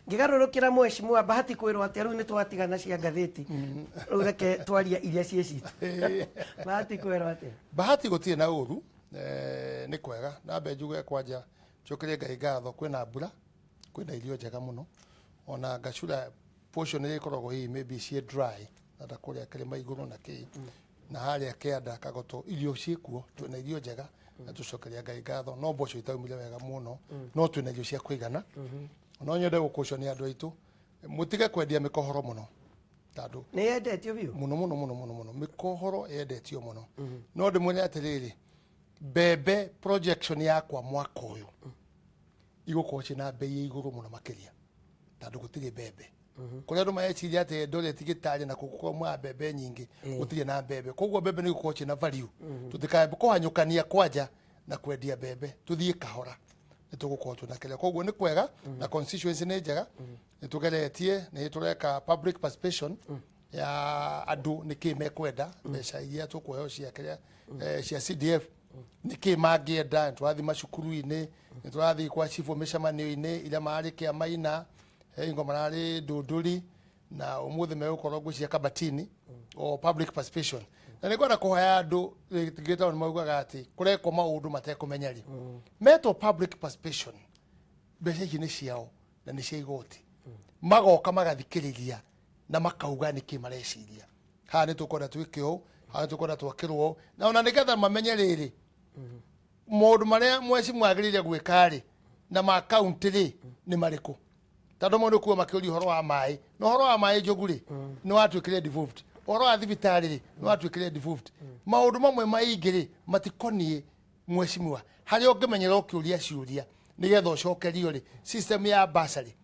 Ngĩgarũrũkĩra mheshimiwa Bahati kwĩrwo atĩa, rĩu nĩ twatigana cia ngathĩti, rĩu reke twarie iria ciĩ citũ. Bahati kwĩrwo atĩa? Bahati gũtirĩ na ũru, nĩ kwega. Nambe njuge kwanja njokerie Ngai ngatho, kwĩna mbura, kwĩna irio njega mũno. Ona ngacura portion ĩrĩa ĩkoragwo hihi maybe ciĩ dry na ta kũrĩa kĩrĩma igũrũ na kĩ na harĩa kĩanda Kagoto, irio ciĩkuo, twĩna irio njega na tũcokeria Ngai ngatho. No mboco itaumire wega mũno, no twĩna irio cia kũigana. No nyende gũkũcio nĩ andũ aitũ mũtige kwendia mĩkohoro mũno, tondũ Nĩ yendetio biũ mũno mũno mũno mũno mũno. Mĩkohoro yendetio mũno. No ndĩmwĩre atĩrĩrĩ, mbembe projection yakwa mwaka ũyũ igũkorwo ciĩna mbei ya igũrũ mũno makĩria, tondũ gũtirĩ mbembe kũrĩa andũ mareciria atĩ Eldoret gĩtarĩ na kũu mwa mbembe nyingĩ, gũtirĩ na mbembe. Koguo mbembe nĩ igũkorwo ciĩna value. Tũtikae kũhanyũkania kwanja na kwendia mbembe, tũthiĩ kahora, nĩ tũgũkorwo twĩna kĩrĩa. Koguo nĩ kwega na constituency nĩ njega, nĩ tũgeretie, nĩ tũreka public participation ya andũ nĩkĩ mekwenda mbeca iria tũkũheo cia kĩrĩa, cia CDF, nĩkĩ mangĩenda. Nĩ tũrathiĩ macukuru-inĩ, nĩ tũrathiĩ kwa cibũ mĩcemanio-inĩ iria mararĩ Kĩamaina, he ingo mararĩ Ndũndũri, na ũmũthĩ megũkorwo ngwĩciria Kabatini, o public participation. Na nĩ ngwenda kũhoya andũ gĩtao nĩ maugaga atĩ kũrekwo maũndũ matekũmenya rĩ, metwo public participation, mbeca ici nĩ ciao na nĩ cia igoti. Magoka magathikĩrĩria na makauga nĩkĩ mareciria, haha nĩ tũkwenda twĩke ũũ, haha nĩ tũkwenda twakĩrwo ũũ, na ona nĩgetha mamenye rĩrĩ maũndũ marĩa mweci mwagĩrĩire gwĩka rĩ na ma kaunti rĩ nĩ marĩkũ, tondũ mũndũ kuo makĩũria ũhoro wa maĩ, na ũhoro wa maĩ Njogu rĩ nĩ watuĩkire devolved, ũhoro wa thibitarĩ rĩ nĩ watuĩkire devolved. Maũndũ mamwe maingĩ rĩ matikoniĩ mheshimiwa, harĩa ũngĩmenyera ũkĩũria ciũria nĩgetha ũcokerio rĩ, system ya bursary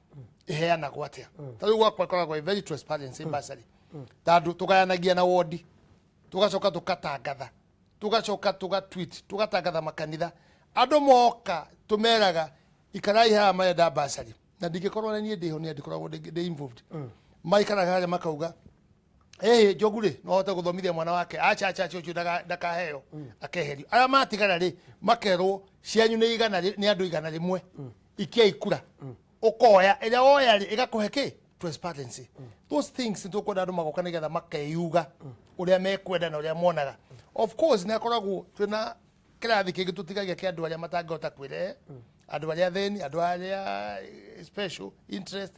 ĩheanagwo atĩa? Ta rĩu gwakwa ĩkoragwo ĩ very transparency bursary, tondũ tũgayanagia na wondi, tũgacoka tũkatangatha, tũgacoka tũgatweet, tũgatangatha makanitha. Andũ moka tũmeraga ikarai haha marenda bursary, na ndingĩkorwo na niĩ ndĩho nĩ ndikoragwo ndĩ involved. Maikaraga harĩa makauga, ĩhĩ Njogu rĩ no ahote gũthomithia mwana wake, acha acha acha, ũcio ndakaheo, akeherio. Arĩa matigara rĩ makerwo cianyu nĩ igana nĩ andũ 100, ikiai kura. Ũkoya ĩrĩa woya rĩ ĩgakũhe kĩ transparency. Those things nĩ tũkwenda andũ magoka nĩgetha makeyuga ũrĩa mekwenda na ũrĩa monaga. Of course nĩ akoragwo twĩna kĩrathi kĩngĩ tũtigagia kĩa andũ arĩa matangĩhota kwĩrehe, andũ arĩa athĩni, andũ arĩa special interest,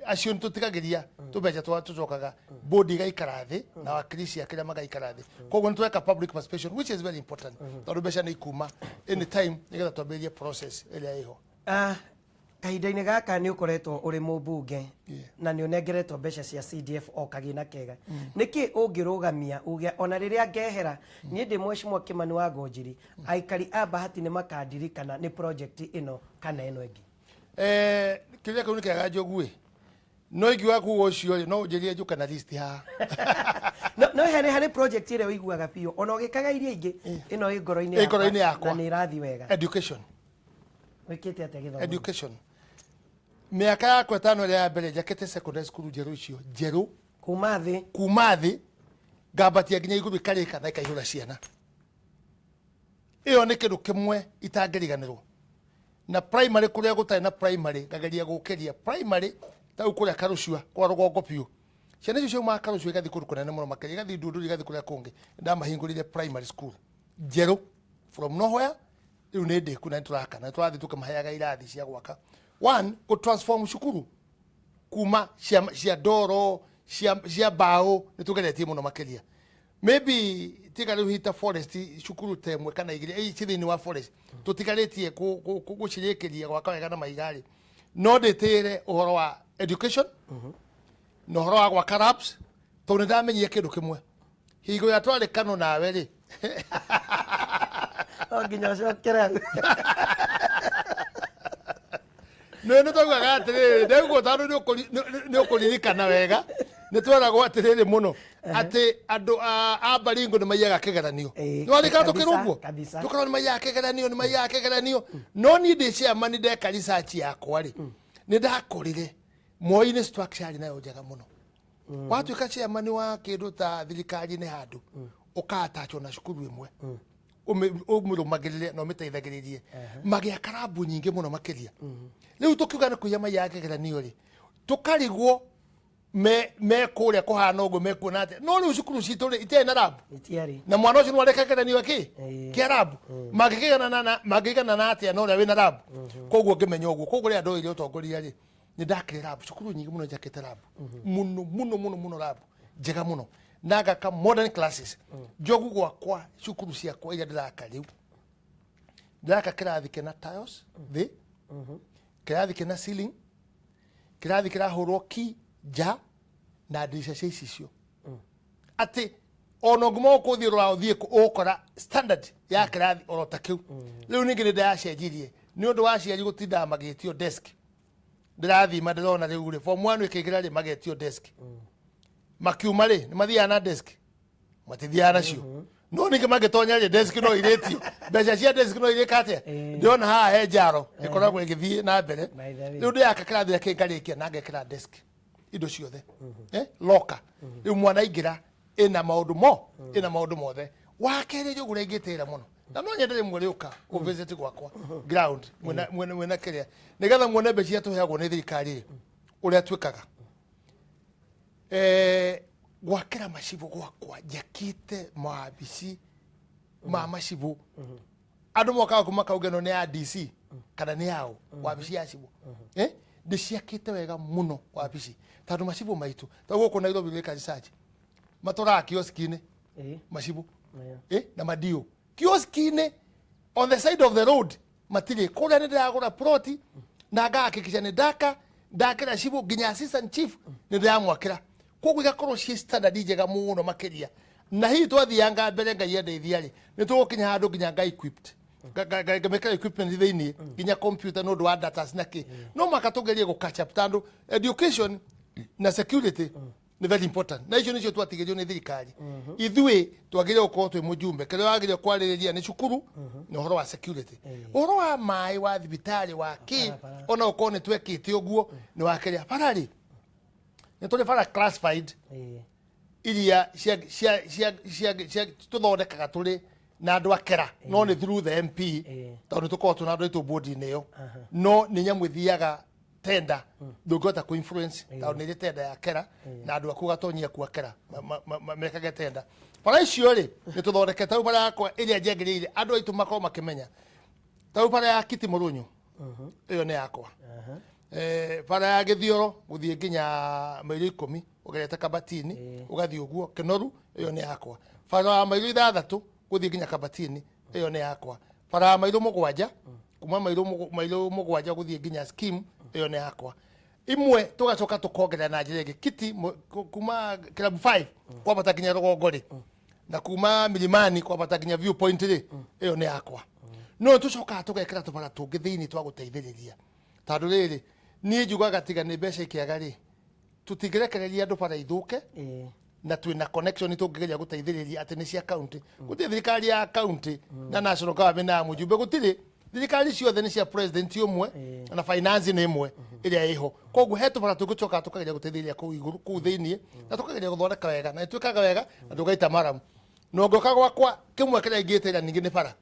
acio nĩ tũtigagĩria tũbeca twa tũcokaga board igaikara thĩ na wakilishi akĩrĩa magaikara thĩ. Koguo nĩ tweka public participation, which is very important, tondũ mbeca nĩ ikuma anytime nĩgetha twambĩrĩrie process ĩrĩa ĩho. Ah, kahinda-inĩ gaka nĩ ũkoretwo ũrĩ mũmbunge na nĩ ũnengeretwo mbeca cia CDF o kagĩna kega. Nĩkĩ ũngĩrũgamia uge ona rĩrĩa ngehera niĩ ndĩ mheshimiwa Kimani wa Ngunjiri, aikari a Bahati nĩ makandirikana nĩ project ĩno kana ĩno ĩngĩ? Kĩũria kĩu nĩ kĩega Njogu ĩ, no ingiuga kuga ũcio rĩ, no ũnjĩrie njũke na list haha. No harĩ project ĩrĩa ũiguaga biũ ona ũgĩkaga iria ingĩ, ĩno ĩ ngoro-inĩ Ĩ ngoro-inĩ yakwa. na nĩ ĩrathiĩ wega? Education. Wĩkĩte atĩa gĩthomo? Education, mĩaka yakwa 5 ĩrĩa ya mbere njakĩte secondary school njerũ, icio njerũ. Kuma thĩ? Kuma thĩ ngambatia nginya igũrũ, ikarĩka na ikaihũra ciana. Ĩyo nĩ kĩndũ kĩmwe itangĩriganĩrwo. Na primary, kũrĩa gũtarĩ na primary ngageria gũkĩria primary, ta rĩu kũrĩa Karũcua kwa rũgongo biũ, ciana icio ciaumaga Karũcua igathiĩ kũndũ kũnene mũno makĩria, igathiĩ Ndunduri, igathiĩ kũrĩa kũngĩ. Ndamahingũrĩire primary school njerũ from nowhere. Rĩu nĩ ndĩku na nĩ tũraka na nĩ tũrathiĩ tũkĩmaheaga irathi cia gwaka. One, gũ transform cukuru kuma cia ndoro, cia mbaũ, nĩ tũgeretie mũno makĩria. Maybe tiga rĩu hita forest cukuru ta ĩmwe kana igĩrĩ ci thĩinĩ wa forest tũtigarĩtie gũcirĩkĩria gwaka wega na mahiga rĩ. No ndĩtĩĩre ũhoro wa education na ũhoro wa gwaka labs, tondũ nĩ ndamenyire kĩndũ kĩmwe hingo ĩrĩa twarĩ kano nawe rĩ. No nginya ũcokere hau. Nĩ twaugaga atĩrĩrĩ, ndauguo tondũ nĩ ũkũririkana wega, nĩ tweragwo atĩrĩrĩ mũno atĩ andũ a Baringo nĩ maiyaga kĩgeranio. Nĩ warĩkana tũkĩrwo ũguo? Kabisa. Tũkerwo nĩ maiyaga kĩgeranio, nĩ maiyaga kĩgeranio. No niĩ ndĩ chairman, ndeka research yakwa rĩ, nĩ ndakorire Moi-inĩ structure yarĩ nayo njega mũno. Watuĩka chairman wa kĩndũ ta thirikari-inĩ handũ, ũka-attachwo na cukuru ĩmwe, ũmĩrũmagĩrĩre na ũmĩteithagĩrĩrie, magĩaka rambu nyingĩ mũno makĩria. Rĩu tũkiuga nĩ kũiya maiyaga kĩgeranio rĩ, Tũkarigwo me kũrĩa kũhana ũguo mekuona atĩa. No rĩu cukuru citũ rĩ, itiarĩ na lab. Itiarĩ. Na mwana ũcio nĩwareka kĩgeranio kĩ kĩa lab, mangĩkĩiganana atĩa na ũrĩa wĩna lab? Koguo ngĩmenya ũguo. Koguo rĩrĩa ndoire ũtongoria rĩ, nĩ ndakire lab cukuru nyingĩ mũno, njakĩte lab mũno mũno mũno mũno, lab njega mũno, na ngaka modern classes. Njogu gwakwa, cukuru ciakwa iria ndĩraka rĩu, ndĩraka kĩrathi kĩna tiles thĩ, kĩrathi kĩna ceiling, kĩrathi kĩrahũrwo ki nja na ndirica cia icicio, atĩ ona ũngĩma ũkũthiĩ rũra ũthiĩ kũ, ũgũkora standard ya kĩrathi oro ta kĩu. Rĩu ningĩ nĩ ndĩracenjirie nĩ ũndũ wa aciari gũtindaga magĩtio desk. Ndĩrathima, ndĩrona rĩu rĩ, form 1 ĩkĩingĩra rĩ, magetio desk, makiuma rĩ, nĩ mathiaga na desk? Matithiaga nacio. No ningĩ mangĩtonya rĩ, desk no irĩtio, mbeca cia desk no irĩka atĩa? Ndĩrona haha he njaro ĩkoragwo ĩgĩthiĩ na mbere. By the way. Rĩu ndĩraka kĩrathi reke ngarĩkia na ngekĩra desk, indo ciothe, loka rĩu mwana aingĩra ĩna maũndũ mo, ĩna maũndũ mothe. Wa kerĩ, njogu ũrĩa ingĩtĩra mũno, na no nyende rĩmwe rĩũka ũvisit gwakwa ground mwena kĩrĩa, nĩgetha muone mbeca iria tũheagwo nĩ thirikari rĩ, ũrĩa twĩkaga gwakĩra macibũ. Gwakwa njakĩte mawabici ma macibũ. Andũ mokaga kuma kauga ĩno nĩ ya DC kana nĩ yao wabici ya cibũ. Ndĩciakĩte wega mũno wabici, tondũ macibũ maitũ ta gũkũ Nairobi gwĩka research, matũraga kioski-inĩ macibũ na madio kioski-inĩ on the side of the road, matirĩ kũrĩa. Nĩ ndĩragũra ploti na ngahakikisha nĩ ndaka, ndakĩra cibũ nginya assistant chief nĩ ndĩramwakĩra. Koguo igakorwo ciĩ standard njega mũno makĩria. Na hihi twathianga mbere, Ngai andeithia rĩ, nĩ tũgũkinya handũ nginya nga equipped, ngamĩkĩra equipment thĩinĩ, nginya computer nĩ ũndũ wa data na kĩ. No maka tũgerie gũ catch up, tondũ education na security nĩ very important, na icio nĩcio twatigĩrio nĩ thirikari. Ithuĩ twagĩrĩire gũkorwo twĩ mũjumbe, kĩrĩa wagĩrĩire kwarĩrĩria nĩ cukuru na ũhoro wa security, ũhoro wa maĩ, wa thibitarĩ, wa kĩ. Barabara. Ona ũkorwo nĩ twekĩte ũguo nĩ wa kĩrĩa bara rĩ, nĩ tũrĩ bara classified iria cia tũthondekaga tũrĩ na andũ akera, no nĩ through the MP, tondũ nĩ tũkoragwo twĩna andũ aitũ board-inĩ ĩyo. No nĩ nyamũ ĩthiaga tenda, ndũngĩhota kũ influence, tondũ nĩ ĩrĩ tenda ya kera na andũ aku gatonyia ku akera mekage tenda. Bara icio rĩ, nĩ tũthondekete. Rĩu bara yakwa ĩrĩa njagĩrĩire andũ aitũ makorwo makĩmenya, ta rĩu bara ya Kiti Mũrũnyũ, ĩyo nĩ yakwa. Bara ya Gĩthioro gũthiĩ nginya mairo 10 ũgerete Kabatini, ũgathiĩ ũguo Kĩnoru, ĩyo nĩ yakwa. Bara ya mairo 6 gũthiĩ nginya Kabatini, ĩyo nĩ yakwa. Bara ya mairo 7, kuma mairo 7 gũthiĩ nginya scheme, ĩyo nĩ yakwa. Imwe tũgacoka tũkongerera na njĩra ĩngĩ, Kiti kuma Club 5 kwambata nginya rũgongo rĩ, na kuma Milimani kwambata nginya Viewpoint rĩ, ĩyo nĩ yakwa. No tũcokaga tũgekĩra tũbara tũngĩ thĩinĩ twa gũteithĩrĩria, tondũ rĩrĩ, niĩ njugaga tiga nĩ mbeca ikĩaga rĩ, tũtingĩrekereria andũ bara ithũke. Na twĩna connection tũngĩgeria gũteithĩrĩria atĩ nĩ cia county. Gũtirĩ thirikari ya county na national government na ya mũjumbe, gũtirĩ. Thirikari ciothe nĩ cia president ũmwe, na finance nĩ ĩmwe ĩrĩa ĩho. Koguo he tũbara tũngĩcoka tũkageria gũteithĩrĩria kũu igũrũ, kũu thĩiniĩ, na tũkageria gũthondeka wega, na nĩtwĩkaga wega na tũgaita maramu. Na ũngĩũka gwakwa, kĩmwe kĩrĩa ingĩtĩra ningĩ nĩ bara.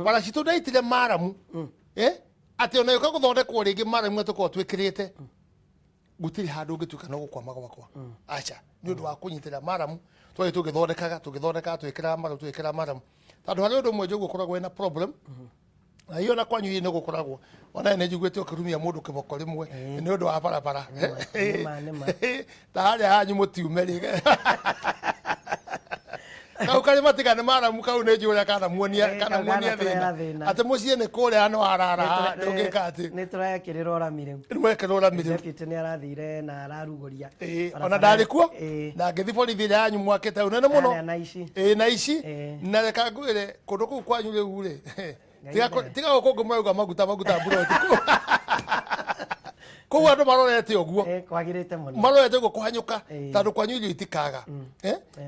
Bara citũ ndaitire maramu, atĩ ona yũka gũthondekwo rĩngĩ, maramu tũkorwo twĩkĩrĩte, gũtirĩ handũ ũngĩtuĩka no gũkwama gwakwa, aca, nĩ ũndũ wa kũnyitĩrĩra maramu. Twathiĩ tũgĩthondekaga, tũgĩthondekaga, twĩkĩraga maramu, twĩkĩraga maramu, tondũ harĩ ũndũ ũmwe njogu ũkoragwo wĩna problem na hiyo na kwanyu nĩ gũkoragwo, ona nĩ njiguĩte ũkĩrumia mũndũ kĩboko rĩmwe nĩ ũndũ wa barabara. Nĩma, nĩma. Ta harĩa hanyu mũtiume rĩ, kau karĩ matiga nĩ maramu, kau nĩ njũĩ ũrĩa kanamuonia. Kau Kanamuonia kanatũrehera thĩna. Thĩna. Atĩ mũciĩ nĩ kũrĩa no harara, ndũngĩka atĩ. Nĩ tũrekĩrĩrwo rami rĩu. Nĩ mwekĩrwo rami rĩu. Deputy nĩ arathire na ararugũria Ona ndarĩ kuo na ngĩthi borithi ĩrĩa yanyu mwakĩte hau nene mũno. Harĩa na ici. Ĩĩ, na ici. Na reka ngwĩre, kũndũ kũu kwanyu rĩu rĩ, Mbere. Tiga gũkũ ngũmauga maguta maguta mburoti kũu andũ marorete ũguo. Kwagĩrĩte mũno. Marorete ũguo kũhanyũka, tondũ kwanyu irio itikaga.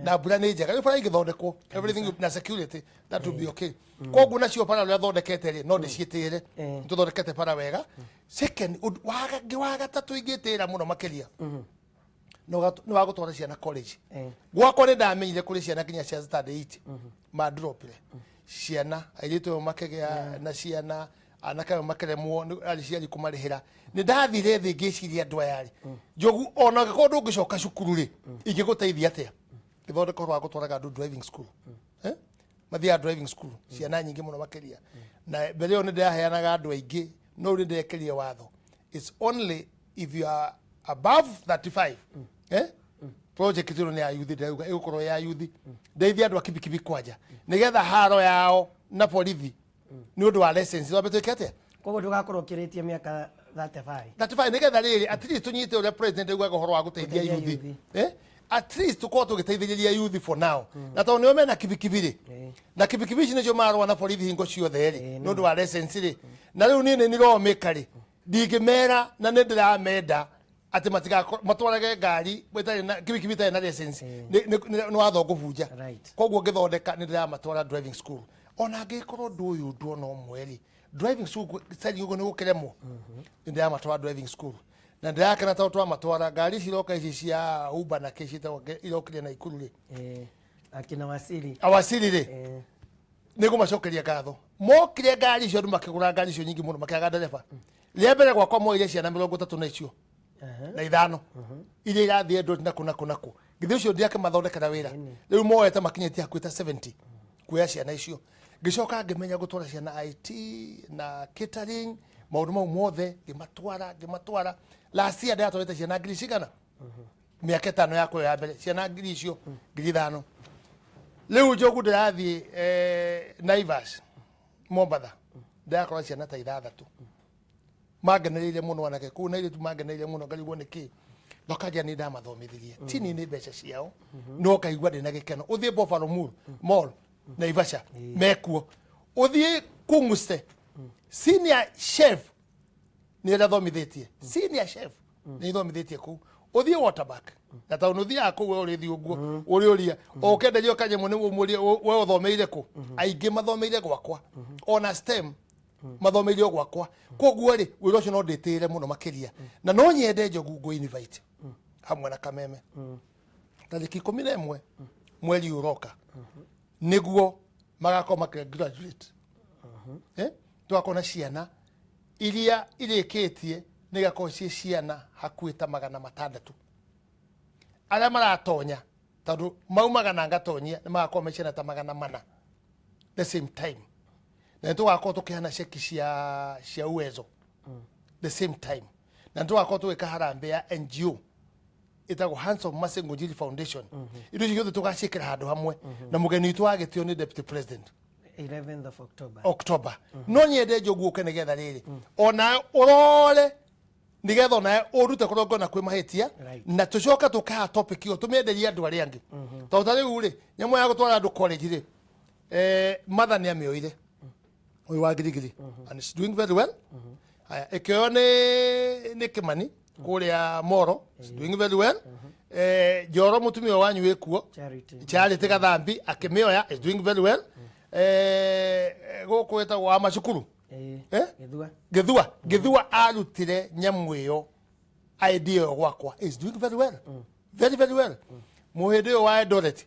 Na mbura nĩ njega, rĩu bara igĩthondekwo, everything na security, that will be okay. Koguo nacio bara ũrĩa thondekete rĩ, no ndĩciĩtĩre. Tũthondekete bara wega. Second ũndũ wa gatatũ ingĩtĩra mũno makĩria nĩ wa gũtwara ciana college. Gwakwa nĩ ndamenyire kũrĩ ciana nginya cia standard 8 madropire ciana, airĩtu ĩyo makĩgĩa na ciana. Anake amwe makĩremwo nĩ aciari kũmarĩhĩra. Nĩ ndathire thĩ ngĩciria andũ aya rĩ, Njogu, ona angĩkorwo ndũngĩcoka cukuru rĩ, ingĩgũteithia atĩa? Ngĩthondeka ũhoro wa gũtwaraga andũ driving school. Eh? Mathiaga driving school ciana nyingĩ mũno makĩria. Na mbere ĩyo nĩ ndĩraheanaga andũ aingĩ, no rĩu nĩ ndĩrekerie watho, it's only if you are above 35. Eh? Project ĩno nĩ ya youth, ndĩrauga ĩgũkorwo ya youth. Ndeithia andũ a kibikibi kwanja nĩgetha haro yao na borithi nĩ ũndũ wa license twambe twĩke atĩa? Koguo ndũgakorwo ũkĩrĩtie mĩaka 35. 35, nĩgetha rĩrĩ, at least tũnyite ũrĩa president augaga ũhoro wa gũteithia gũteithia youth. Youth. Eh? At least tũkorwo tũgĩteithĩrĩria youth for now, na tondũ nĩo mena kibikibi rĩ, na kibikibi ici nĩcio marũa na borithi hingo ciothe rĩ, nĩ ũndũ wa license rĩ. Na rĩu niĩ nĩ niromĩka rĩ, ndingĩmera na nĩ ndĩramenda atĩ matwarage ngari ĩtarĩ na kibikibi ĩtarĩ na license. Nĩ watho ngũbunja. Koguo ngĩthondeka nĩ ndĩramatwara driving school, ona angĩkorwo ũndũ ũyũ nduona ũmwe rĩ, driving school cari ũguo nĩ gũkĩremwo, nĩ ndĩramatwara driving school na ndĩrakena tondũ twamatwara ngari ici iroka ici cia Uber na kĩ ciĩtagwo irokire na Ikuru rĩ. Akina Wasili. Awasili rĩ, nĩ ngũmacokeria ngatho. Mokire ngari icio, andũ makĩgũra ngari icio nyingĩ mũno, makĩaga ndereba. Rĩa mbere gwakwa moire ciana 35 na icio na ithano iria irathiĩ Eldoret nakũ nakũ nakũ. Githĩ ũcio ndiakĩmathondekera wĩra? Rĩu moete makinyĩtie hakuhĩ ta 70 kuoya ciana icio. Ngĩcoka ngĩmenya gũtwara ciana IT na catering, maũndũ mau mothe ngĩmatwara ngĩmatwara. Last year ndĩratwarĩte ciana ngiri cigana, mĩaka 5 yakwa ĩyo ya mbere, ciana ngiri icio 5,000. Rĩu Njogu, ndĩrathiĩ Naivas Mombatha, ndĩrakora ciana ta ithathatũ mangenereire mũno, anake kũu na airĩtu mangenereire mũno. Ngarigwo nĩ kĩ nokanjia nĩ ndamathomithirie tini nĩ mbeca ciao, no ngaigua ndĩna gĩkeno. Ũthiĩ Buffalo Mall Naivasha mekuo, ũthiĩ Kung'uste, senior chef nĩ ndathomithĩtie, senior chef nĩ ithomithĩtie kũu. Ũthiĩ Waterpark, na tondũ ũthiaga kũu we ũrĩthiĩ ũguo ũrĩũria o ũkenderio kanyamũ nĩ ũmũrie we ũthomeire kũ. Aingĩ mathomeire gwakwa, ona STEM mathomeire o gwakwa. Koguo rĩ, wĩra ũcio no ndĩtĩĩre mũno makĩria, na no nyende Njogu ngũ invite hamwe na Kameme tarĩki 11 mweri ũyũ ũroka, nĩguo magakorwo makĩ graduate. Eh? Tũgakorwo na ciana iria irĩkĩtie, nĩ igakorwo ciĩ ciana hakuhĩ ta 600. Arĩa maratonya, tondũ mau magana ngatonyia, nĩ magakorwo me ciana ta 400 the same time, na nĩ tũgakorwo tũkĩheana ceki cia Uwezo the same time, na nĩ tũgakorwo tũgĩka harambee ya NGO ĩtagwo Hands of Mercy Ngũnjiri Foundation. Indo icio ciothe tũgaciĩkĩra handũ hamwe, na mũgeni witũ wa gĩtĩo nĩ deputy president. 11th of October. October. No nyende Njogu ũke nĩgetha rĩrĩ ona ũrore, nĩgetha onawe ũrute kũrĩa ũngĩona kwĩ mahĩtia. Na tũcoke tũkaha topic ĩyo tũmĩenderie andũ arĩa angĩ, tondũ ta rĩu rĩ, nyamũ ya gũtwara andũ college rĩ, mother nĩ amĩoire ũyũ wa Girigiri and it's doing very well. Haya, ĩkĩoywo nĩ Kĩmani kũrĩa Moro, it's doing very well. Njoro mũtumia wanyu wĩkuo. Charity. Charity Gathambi akĩmĩoya, is doing very well. Gũkũ ĩtagwo wa macukuru. Eh? Gĩthua. Gĩthua, Gĩthua arutire nyamũ ĩyo, idea ĩyo gwakwa, is doing very well, very very well. Mũhĩndĩ ũyũ wa Eldoret,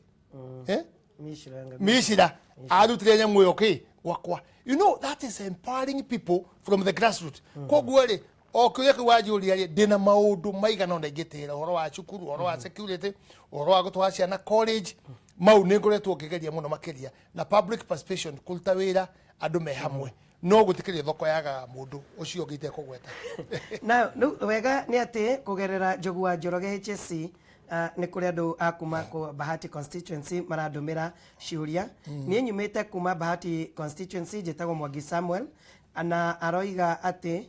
eh? Mishra nga. Mishira arutire nyamũ ĩyo kĩ gwakwa. You know that is empowering people from the grassroots. Koguo rĩ, o kĩũria kĩu wanjũria rĩ, ndĩna maũndũ maigana ũna ingĩtĩra, ũhoro wa cukuru, ũhoro wa security, ũhoro wa gũtwara ciana college. Mau nĩ ngoretwo ngĩgeria mũno makĩria na public participation, kũruta wĩra andũ me hamwe, no gũtikĩrĩ thoko yagaga mũndũ ũcio ũngĩ itekũgweta. Na rĩu wega nĩ atĩ kũgerera Njogu wa Njoroge HSC, nĩ kũrĩ andũ a kuma Bahati constituency marandũmĩra ciũria. Niĩ nyumĩte kuma Bahati constituency, njĩtagwo Mwangi Samuel, na aroiga atĩ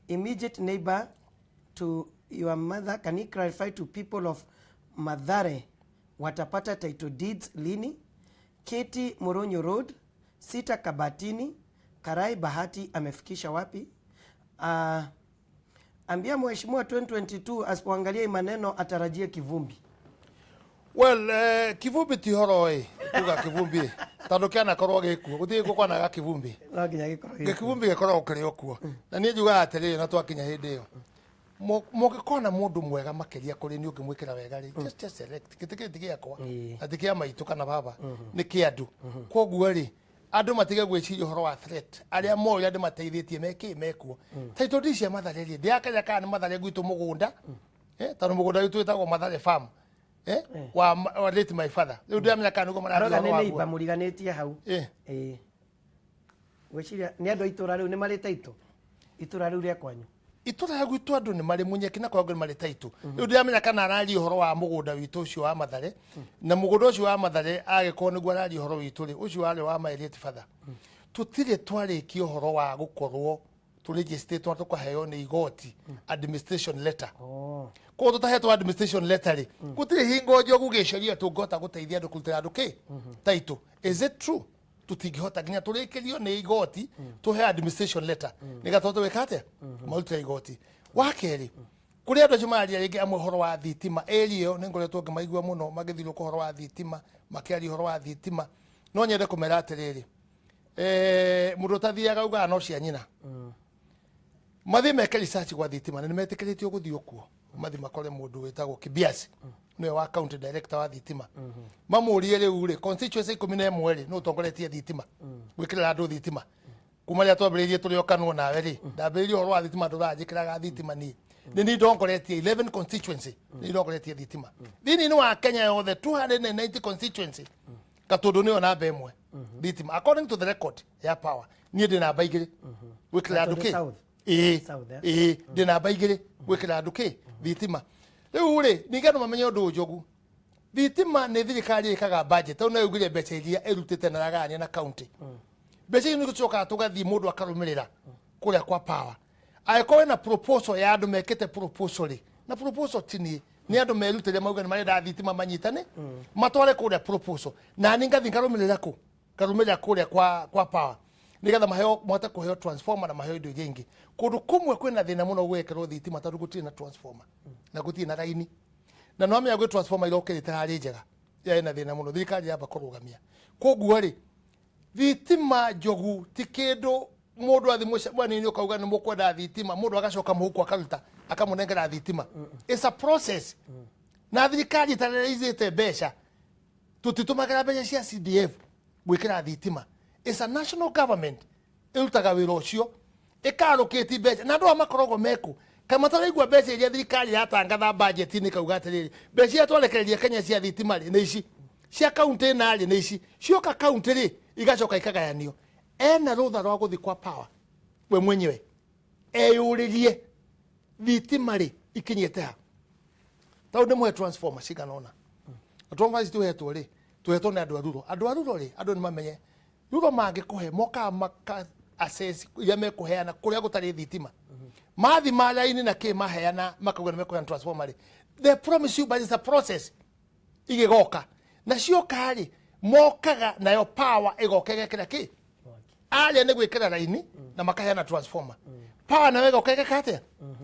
immediate neighbor to your mother, can you clarify to people of Mathare watapata title deeds lini? Keti Muronyo Road, Sita Kabatini, Karai Bahati amefikisha wapi? Ambia mheshimiwa 2022 asipoangalia hii maneno atarajie kivumbi. Well, kivumbi ti horo ĩ kuga kivumbi tondũ kĩanakorwo gĩkuo gũtirĩ gũkwanaga kivumbi. No nginya gĩkorwo gĩkuo. Gĩkivumbi gĩkoragwo kĩrĩ o kuo, na niĩ njugaga atĩrĩrĩ, na twakinya hĩndĩ ĩyo mũngĩkona mũndũ mwega makĩria kũrĩ niĩ ũngĩmwĩkĩra wega rĩ, just select. Gĩtĩ kĩrĩ ti gĩakwa na ti kĩa maitũ kana baba, nĩ kĩa andũ. Koguo rĩ, Andũ matige gwĩciria ũhoro wa threat. Arĩa moĩ ũrĩa ndĩmateithĩtie mekĩ mekuo. Title deed cia Mathare rĩ, ndĩrakenya kana nĩ Mathare gwitũ mũgũnda, tondũ mũgũnda witũ wĩtagwo Mathare Farm, wa late my father. Rĩu ndiramenya kana nĩguo mararia Aroga ũhoro nĩ waguo. neighbor mũriganĩtie hau. Ĩĩ, ngwĩciria nĩ andũ a itũra rĩu nĩ marĩ taitũ, itũra rĩu rĩa kwanyu. Itũra rĩa gwitũ andũ nĩ marĩ munyeki na kwangu nĩ marĩ taitũ. Rĩu ndiramenya kana araria ũhoro wa mũgũnda witũ ũcio wa Mathare, na mũgũnda ũcio wa Mathare agĩkorwo nĩguo araria ũhoro witũ rĩ, ũcio warĩ wa my late father. Tũtirĩ twarĩkia ũhoro wa gũkorwo tũrĩgĩcitĩtwo na tũkaheo nĩ igoti administration letter. Koguo tũtahetwo administration letter rĩ, gũtirĩ hingo Njogu gĩcaria tũngĩhota gũteithia andũ kũrutĩra andũ kĩ taitũ. Is it true? Tũtingĩhota nginya tũrĩkĩrio nĩ igoti tũhe administration letter nĩgetha tũhote gwĩka atĩa, marutĩra igoti. Wa kerĩ, kũrĩ andũ acio mararia rĩngĩ amwe ũhoro wa thitima area ĩyo, nĩ ngoretwo ngĩmaigua mũno magĩthiũrũrũka ũhoro wa thitima, makĩaria ũhoro wa thitima. No nyende kũmera atĩrĩrĩ, mũndũ ũtathiaga augaga no cia nyina. Mathiĩ meke research gwa thitima, na nĩ metĩkĩrĩtio gũthiĩ okuo, mathiĩ makore mũndũ wĩtagwo Kibiasi, nĩwe wa county director wa thitima, mamũrie rĩu rĩ, constituency 11 rĩ, nĩ ũtongoretie thitima gwĩkĩrĩra andũ thitima kuma rĩrĩa twambĩrĩirie tũrĩ o kanwo nawe rĩ, ndambĩrĩirie ũhoro wa thitima, ndũranjĩkĩraga thitima. Niĩ nĩ niĩ ndongoretie 11 constituency, nĩ ndongoretie thitima thĩinĩ wa Kenya yothe, 290 constituency. Gatũndũ nĩyo namba 1 thitima according to the record ya power. Niĩ ndĩ namba 2 gwĩkĩrĩra andũ Gatũndũ kĩ. South. Ĩĩ. South, eh? Ĩĩ, ndĩ namba 2 gwĩkĩra andũ kĩ thitima. Rĩu rĩ, ningĩ andũ mamenye ũndũ ũyũ, Njogu, thitima nĩ thirikari ĩkaga budget, tondũ no yugire mbeca iria ĩrutĩte na yagayania na county. Mbeca icio nĩ gũcokaga tũgathiĩ mũndũ akarũmĩrĩra kũrĩa kwa power. Angĩkorwo wĩna proposal ya andũ mekĩte proposal rĩ, na proposal ti niĩ, nĩ andũ merutĩre mauga nĩ marenda thitima, manyitane matware kũrĩa proposal, na niĩ ngathiĩ ngarũmĩrĩra kũ, ngarũmĩrĩra kũrĩa kwa power nĩgetha maheo, mahote kũheo transformer na maheo indo iria ingĩ. Kũndũ kũmwe kwĩna thĩna mũno gwĩkĩrwo thitima tondũ gũtirĩ na transformer na gũtirĩ na raini, na no amenya gwĩ transformer irokĩrĩte harĩ njega yarĩ na thĩna mũno, thirikari yamba kũrũgamia. Koguo rĩ, thitima, Njogu, ti kĩndũ mũndũ athi mũcemanio-inĩ ũkauga nĩ mũkwenda thitima, mũndũ agacoka mũhuko akaruta akamũnengera thitima. It's a process, na thirikari ĩtarĩrĩizĩte mbeca. Tũtitũmagĩra mbeca cia CDF gwĩkĩra thitima. It's a national government ĩrutaga wĩra ũcio, ĩkarũkĩti mbeca, na andũ aya makoragwo meku kaĩ mataraigua mbeca iria thirikari yatangatha budget-inĩ, kauga atĩrĩrĩ, mbeca iria twarekereria Kenya cia thitima rĩ, nĩ ici cia kaunti ĩna rĩ, nĩ ici cioka kaunti rĩ, igacoka ikagayanio. Ena rũtha rwa gũthiĩ kwa power we mwenyewe eyũrĩrie thitima rĩ ikinyĩte ha, tondũ ndĩmũhe transformer cigana ũna. Na transformer ici tũhetwo rĩ, tũhetwo nĩ andũ a ruro. Andũ a ruro rĩ, andũ nĩ mamenye ruro mangĩkũhe, mokaga maka assess iria mekũheana kũrĩa gũtarĩ thitima, mathima raini na kĩ, maheana, makauga nĩ mekũheana transformer rĩ. They promise you, but it's a process igĩgoka na cioka rĩ, mokaga nayo power ĩgoka ĩgekĩra kĩ arĩa nĩ gwĩkĩra raini na makaheana transformer. Power nayo ĩgoka ĩgeka atĩa?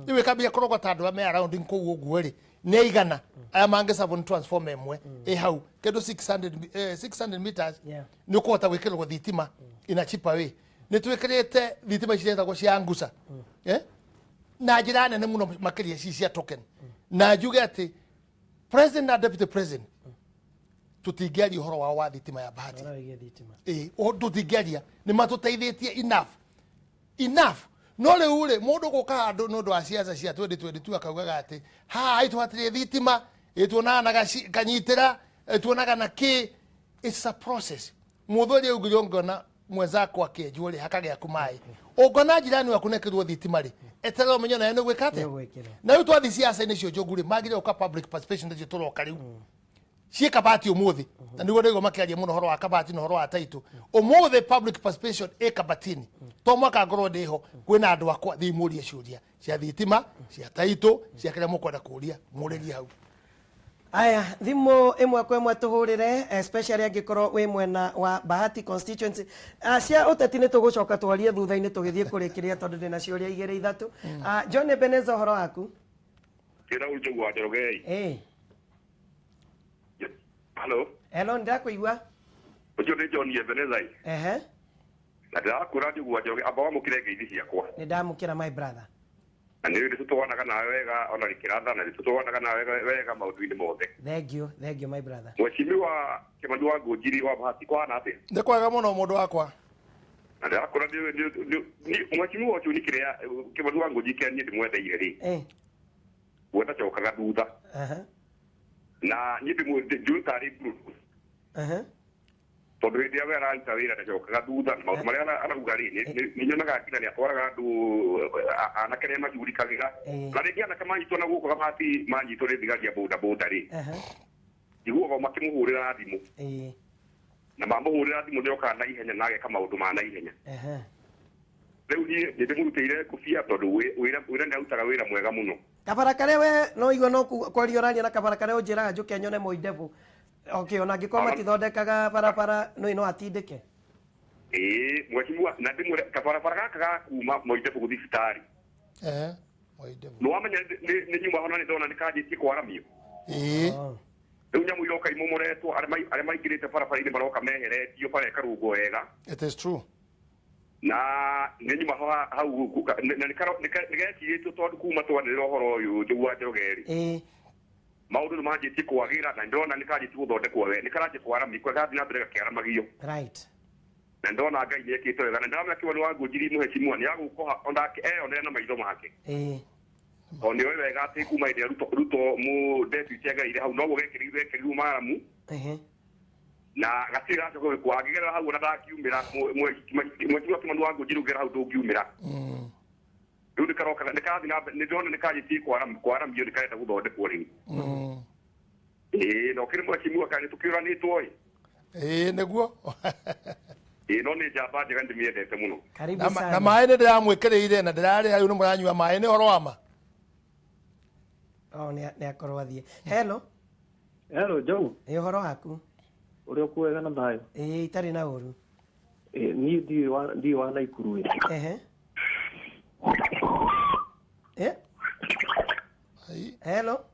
Rĩu ĩkambia kũrogota andũ arĩa me around kũu ũguo rĩ, nĩ aigana aya mangĩcabwo nĩ transformer ĩmwe ĩ hau kĩndũ 600, 600 meters. Nĩ ũkũhota gwĩkĩrwo thitima in a cheaper way. Nĩ twĩkĩrĩte thitima ici ciretagwo cia nguca, na njĩra nene mũno makĩria ci cia token. Na njuge atĩ president na deputy president, tũtingĩaria ũhoro wao wa thitima ya Bahati. Ũhoro wĩgiĩ thitima. Ĩĩ, tũtingĩaria, nĩ matũteithĩtie enough enough. No rĩu rĩ, mũndũ gũka handũ nĩ ũndũ wa ciaca cia 2022 akaugaga atĩ haha itũ hatirĩ thitima, ĩ tuonaga na kanyitĩra, ĩ tuonaga na kĩ. It's a process. Mũthuri augire ũngĩona mwenzako akĩenjwo rĩ, hakagĩa ku maĩ, ũngĩona jirani waku nekĩrwo thitima rĩ, eterera ũmenye nawe nĩ gwĩka atĩa. Nĩũgwĩkĩrwo. Na rĩu twathiĩ ciaca-inĩ icio, Njogu, rĩ, magĩrĩire gũka public participation icio tũroka rĩu ciĩ Kabati ũmũthĩ, na nĩguo ndaigua makĩaria mũno ũhoro wa Kabati na ũhoro wa taitũ ũmũthĩ. Public participation ĩ Kabatini, to mwaka ngorwo ndĩho kwĩna andũ akwa, thiĩ mũrie ciũria cia thitima, cia taitũ, cia kĩrĩa mũkwenda kũria, mũrĩrie hau. Aya, thimũ ĩmwe kwa ĩmwe tũhũrĩre, especially angĩkorwo wĩ mwena wa Bahati constituency. Cia ũteti nĩ tũgũcoka twarie thutha-inĩ tũgĩthiĩ kũrĩkĩrĩria, tondũ ndĩna ciũria igĩrĩ ithatũ. John Ebeneza, ũhoro waku? Kĩra Njogu wa Njoroge. Ĩĩ. Hello. Hello, ndĩrakũigua. Ũcio nĩ John Ebeneza. Ehe. Na ndĩrakwĩra Njogu wa Njoroge, amba wamũkĩre ngeithi ciakwa. Nĩ ndamũkĩra, my brother. Na nĩ nĩ tũtwanaga nawe wega ona rĩkĩratha na nĩ tũtwanaga nawe wega maũndũ-inĩ mothe. Thank you, thank you my brother. Mheshimiwa Kĩmani wa Ngũnjiri wa Bahati kwana atĩa? Nĩ kwega mũno mũndũ wakwa. Na ndĩrakora nĩ mheshimiwa ũcio nĩ kĩrĩa Kĩmani wa Ngũnjiri kĩrĩa niĩ ndĩmwendeire rĩ. We ndacokaga thutha. Na niĩ njũĩ tarĩ mburu. Tondũ hĩndĩ ĩrĩa we araruta wĩra ndacokaga thutha na maũndũ marĩa arauga rĩ nĩ nyonaga nginya nĩ atwaraga andũ anake arĩa macugurikagĩra. Na rĩngĩ anake manyitwo na gũkũ Kabati manyitwo nĩ thigari ya boda boda rĩ. Njiguaga o makĩmũhũrĩra thimũ. Na mamũhũrĩra thimũ nĩ okaga na ihenya na ageka maũndũ ma na ihenya. Rĩu niĩ nĩ ndĩmũrutĩire ngũbia tondũ wĩra nĩ arutaga wĩra mwega mũno. Kabara karĩa we no igua no kwaria ũraria na kabara karĩa ũnjĩraga njũke nyone Moi Devil. Okay, ona angĩkorwo matithondekaga barabara no no atindĩke. Ĩĩ, mheshimiwa, na ndĩmwĩre kabarabara gaka ga kuma Moi Devil gũthiĩ thibitarĩ. Moi Devil. Nĩ wamenya nĩ nyuma ho na nĩ ndona nĩ kanjĩtie kwaramio. Rĩu nyamũ iroka imomoretwo, arĩa maingĩrĩte barabara-inĩ maroka meheretio bara ĩkarũngwo wega. It is true. Na nĩ nyuma ho hau na nĩ gekirĩtio tondũ kuma twanĩrĩra ũhoro ũyũ Njogu wa Njoroge rĩ. Maũndũ nĩ manjĩtie kwagĩra na ndĩrona nĩ kanjĩtie gũthondekwo wega, nĩ karanjia kwaramio, karathiĩ na mbere gakĩaramagio. Na ndĩrona Ngai nĩ ekĩte wega, na ndĩramenya Kĩmani wa Ngũnjiri mũhecimua nĩ agũkoha onake eyonere na maitho make. Tondũ nĩ oĩ wega atĩ kuma hĩndĩ ĩrĩa Ruto mũ deputy agereire hau, noguo gekĩrirwo maramu. Na gatirĩ gacoka gwĩkwo, angĩgerera hau ona ndakiumĩra, mheshimiwa Kĩmani wa Ngũnjiri ũngĩgera hau ndũngiumĩra. Rĩu nĩ karoka, nĩ karathiĩ na mbere, nĩ ndĩrona nĩ kanjĩtie kwaramio, nĩ karenda gũthondekwo rĩu. Ĩĩ, na ũkĩrĩ mheshimiwa kana nĩ tũkĩũranĩtwo ĩ? Ĩĩ, nĩguo. Ĩĩ, no nĩ njamba njega, ndĩmĩendete mũno. Karibu Na sana. maĩ nĩ ndĩramwĩkĩrĩire na ndĩrarĩa rĩu nĩ mũranyua maĩ, nĩ ũhoro wa ma? Oh, nĩ akorwo athiĩ. Hello. Hello, Joe. Ĩ, ũhoro waku? Ũrĩa ũkuwega na thayũ? Ĩĩ, itarĩ na ũru. Ĩĩ, niĩ ndiũĩ wa Naikuru ĩ. Hello.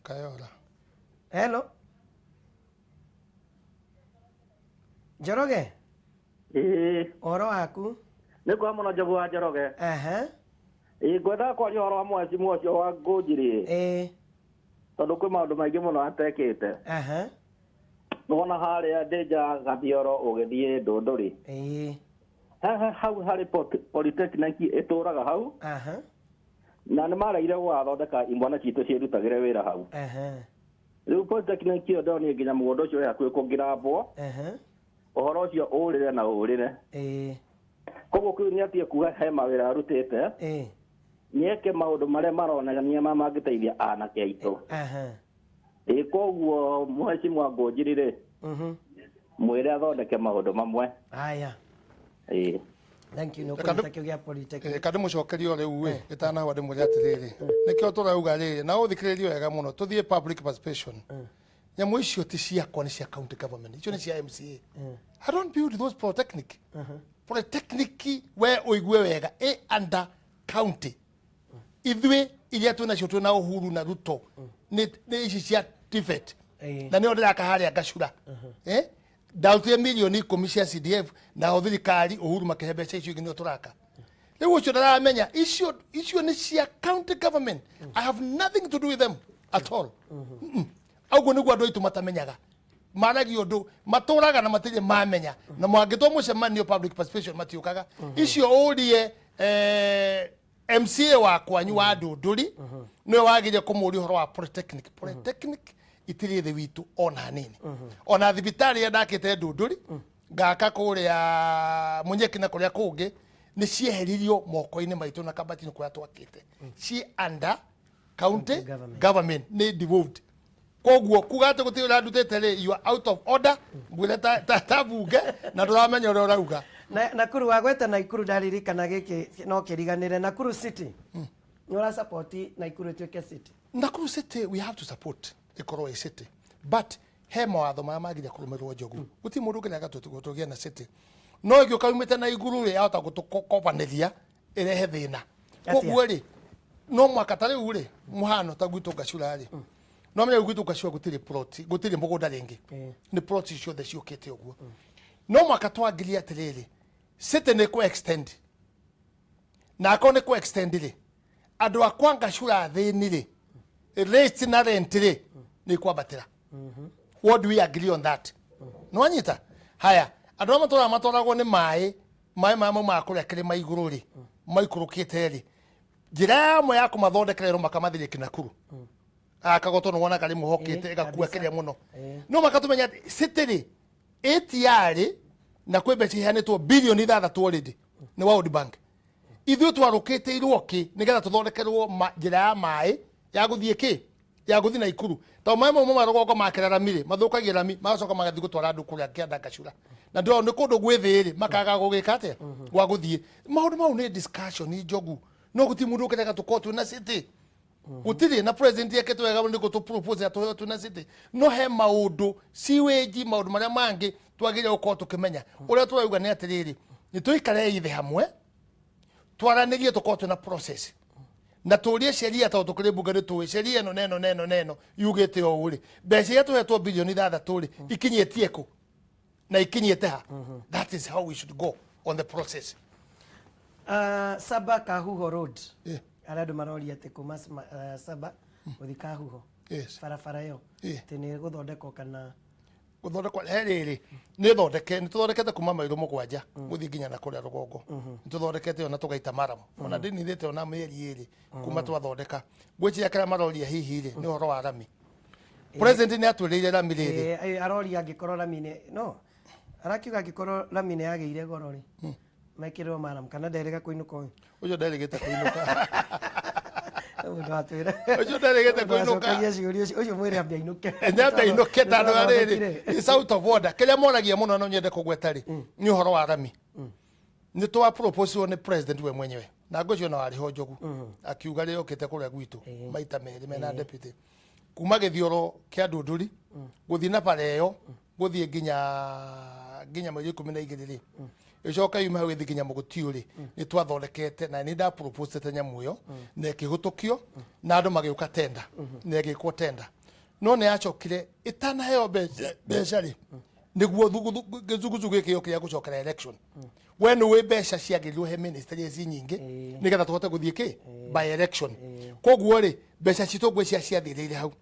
Kayora. Hello. Njoroge. Ĩĩ. Ũhoro waku? Nĩ kwa mũno Njogu wa Njoroge. Ĩĩ, ngwendaga kwaria ũhoro wa mheshimiwa ũcio wa Ngũnjiri. Tondũ kwĩ maũndũ maingĩ mũno atekĩte. Nĩwona harĩa Ndĩnja Gathioro ũgĩthiĩ Ndũndũrĩ. Haha hau harĩ Polytechnic ĩtũraga hau. Na nĩ maregire gũgathondeka imwana citũ ciĩrutagĩre wĩra hau. Rĩu Polytechnic ĩyo ndĩronire nginya mũgũnda ũcio wĩ hakuhĩ kũngirambwo. Ũhoro ũcio ũrĩre na ũrĩre. Koguo kĩu nĩ atige kuga he mawĩra arutĩte. Nĩ eke maũndũ marĩa maronania ma mangĩteithia anake aitũ. Ĩĩ, koguo mheshimiwa Ngũnjiri rĩ, mwĩre athondeke maũndũ mamwe. Haya. Ĩĩ. Thank you. Nĩ ũkũnyita kĩu gĩa Polytechnic. Reka ndĩmũcokerie o rĩu ĩ, gĩtanahwa ndĩmwĩre atĩrĩrĩ, nĩkĩo tũrauga rĩrĩ, na ũthikĩrĩrie wega mũno, tũthiĩ public participation. Nyamũ icio ti ciakwa, nĩ cia county government, icio nĩ cia MCA. I don't build those polytechnic. Polytechnic we ũigue wega, ĩ under county. Ithuĩ iria twĩ nacio twĩ na Uhuru na Ruto nĩ ici cia TVET. Na nĩo ndĩraka harĩa Ngacura. Ndarutire mirioni 10 cia CDF nao thirikari Uhuru makĩhe mbeca icio ingĩ nĩo tũraka. Rĩu ũcio ndaramenya icio nĩ cia county government. I have nothing to do with them at all. Ũguo nĩguo andũ aitũ matamenyaga. Maragia ũndũ matũraga na matirĩ mamenya. Na mangĩtwo mũcemanio public participation matiũkaga. Icio ũrie MCA wa kwanyu wa Ndũndũri nĩwe wagĩrĩire kũmũria ũhoro wa Polytechnic. Polytechnic itirĩ thĩ witũ ona hanini. Ona thibitarĩ ĩrĩa ndakĩte Ndũndũri ngaka kũrĩa Mũnyeki na kũrĩa kũngĩ nĩ cieheririo moko-inĩ maitũ na Kambatini kũrĩa twakĩte. Ciĩ under county government nĩ devolved. Koguo kuga atĩ gũtirĩ ũrĩa ndutĩte rĩ, you are out of order, ngwĩre ta bunge na ndũramenya ũrĩa ũrauga. Na Nakuru wagweta Nakuru ndaririkana gĩkĩ no kĩriganĩre Nakuru City. Nĩ ũra support Nakuru ĩtuĩke city? Nakuru City we have to support ĩkorwo ĩ city, but he mawatho marĩa magĩrĩire kũrũmĩrĩrwo Njogu. Gũtirĩ mũndũ ũngĩrega tũgĩe na city, no ĩngĩũka yumĩte na igũrũ rĩ, yahota gũtũkobanĩria ĩrehe thĩna. Atĩa? Koguo rĩ, no mwaka ta rĩu rĩ, mũhano ta gwitũ Ngacura rĩ, no menya gwitũ Ngacura gũtirĩ plot, gũtirĩ mũgũnda rĩngĩ. Nĩ plot ciothe ciũkĩte ũguo. No mwaka twangirie atĩrĩrĩ, City nĩ kũ extend na akorwo nĩ kũ extend rĩ, andũ a Kwangacura athĩni rĩ, rate na rent rĩ nĩ ikwambatĩra. What do we agree on that? Nĩwanyita? Haya, andũ arĩa matũraga matwaragwo nĩ maĩ, maĩ maya maumaga kũrĩa kĩrĩma igũrũ rĩ, maikũrũkĩte rĩ, njĩra ĩmwe ya kũmathondekera ĩro makamathirie Kinakuru. Kagoto nĩ wonaga rĩmwe hokĩte ĩgakua kĩrĩa mũno. No makatũmenya atĩ city rĩ ĩtiarĩ na kwĩ mbeca iheanĩtwo bilioni 6 already nĩ World Bank. Ithuĩ twarũkĩtĩirwo kĩ nĩgetha tũthondekerwo njĩra ya maĩ ya gũthiĩ kĩ ya gũthiĩ Naikuru, tondũ maĩ mau mauma rũgongo makĩra rami rĩ, mathũkagia rami, magacoka magathiĩ gũtwara andũ kũrĩa kĩanda Ngacura, na ndĩrona nĩ kũndũ gwĩ thĩ rĩ, makaga gũgĩka atĩa gwa gũthiĩ. Maũndũ mau nĩ discussion njogu, no gũtirĩ mũndũ ũkĩrega tũkorwo twĩna city, gũtirĩ na president yekĩte wega nĩ gũtũ propose atũheo twĩna city, no he maũndũ sewage, maũndũ marĩa mangĩ twagĩrĩire gũkorwo tũkĩmenya. Ũrĩa tũrauga nĩ atĩrĩrĩ, nĩ tũikarei thĩ hamwe, twaranĩrie, tũkorwo twĩna process na tũrie sheria, tondũ tũkĩrĩ mbunge nĩ tũĩ sheria ĩno na ĩno na ĩno na ĩno yugĩte ũũ rĩ, mbeca iria tũhetwo bilioni 6 rĩ, ikinyĩtie kũ na ikinyĩte ha? That is how we should go on the process. Saba Kahuho Road. Arĩa andũ maroria atĩ kuma Saba gũthiĩ Kahuho, barabara ĩyo atĩ nĩ ĩgũthondekwo kana? Gũthondekwo he rĩrĩ, nĩ thondeke, nĩ tũthondekete kuma mairo 7 gũthiĩ nginya na kũrĩa rũgongo. Nĩ tũthondekete ĩyo na tũgaita maramu, ona ndĩninĩte ona mĩeri 2 kuma twathondeka. Ngwĩciria kĩrĩa maroria hihi rĩ nĩ ũhoro wa rami. President nĩ atwĩrĩire rami rĩrĩ. Aroria angĩkorwo rami nĩ no arakiuga angĩkorwo rami nĩ yagĩire goro rĩ, mekĩrĩrwo maramu kana nderĩga kũinũka ũyũ? Ũcio nderĩgĩte kũinũka. Mũndũ atwĩra. Ũcio nderĩgĩte kũinũka. Acokagia ciũria ũcio, ũcio mwĩre ambe ainũke. Nyambe ainũke tondũ rĩrĩ it's out of order. Kĩrĩa moragia mũno no nyende kũgweta rĩ, nĩ ũhoro wa rami. Nĩ twa propose nĩ president we mwenyewe na ngwĩciria ona warĩ ho Njogu, akiuga rĩ okĩte kũrĩa gwitũ maita merĩ mena deputy kuma gĩthioro kĩa Ndunduri gũthiĩ na bara ĩyo gũthiĩ nginya mweri 12 rĩ, ĩcoka yume hau ĩthiĩ nginya Mũgũtiũ rĩ, nĩ twathondekete na nĩ ndaproposete nyamũ ĩyo na ĩkĩhũtũkio na andũ magĩũka tenda na ĩgĩkwo tenda, no nĩ yacokire ĩtanaheo mbeca rĩ, nĩguo gĩzuguzugu gĩkĩ gĩokire gũcokera election. We nĩ wĩ mbeca ciagĩrĩirwo he ministry ici nyingĩ nĩgetha tũhote gũthiĩ kĩ by election. Koguo rĩ, mbeca citũ ngwĩciria ciathirĩire hau,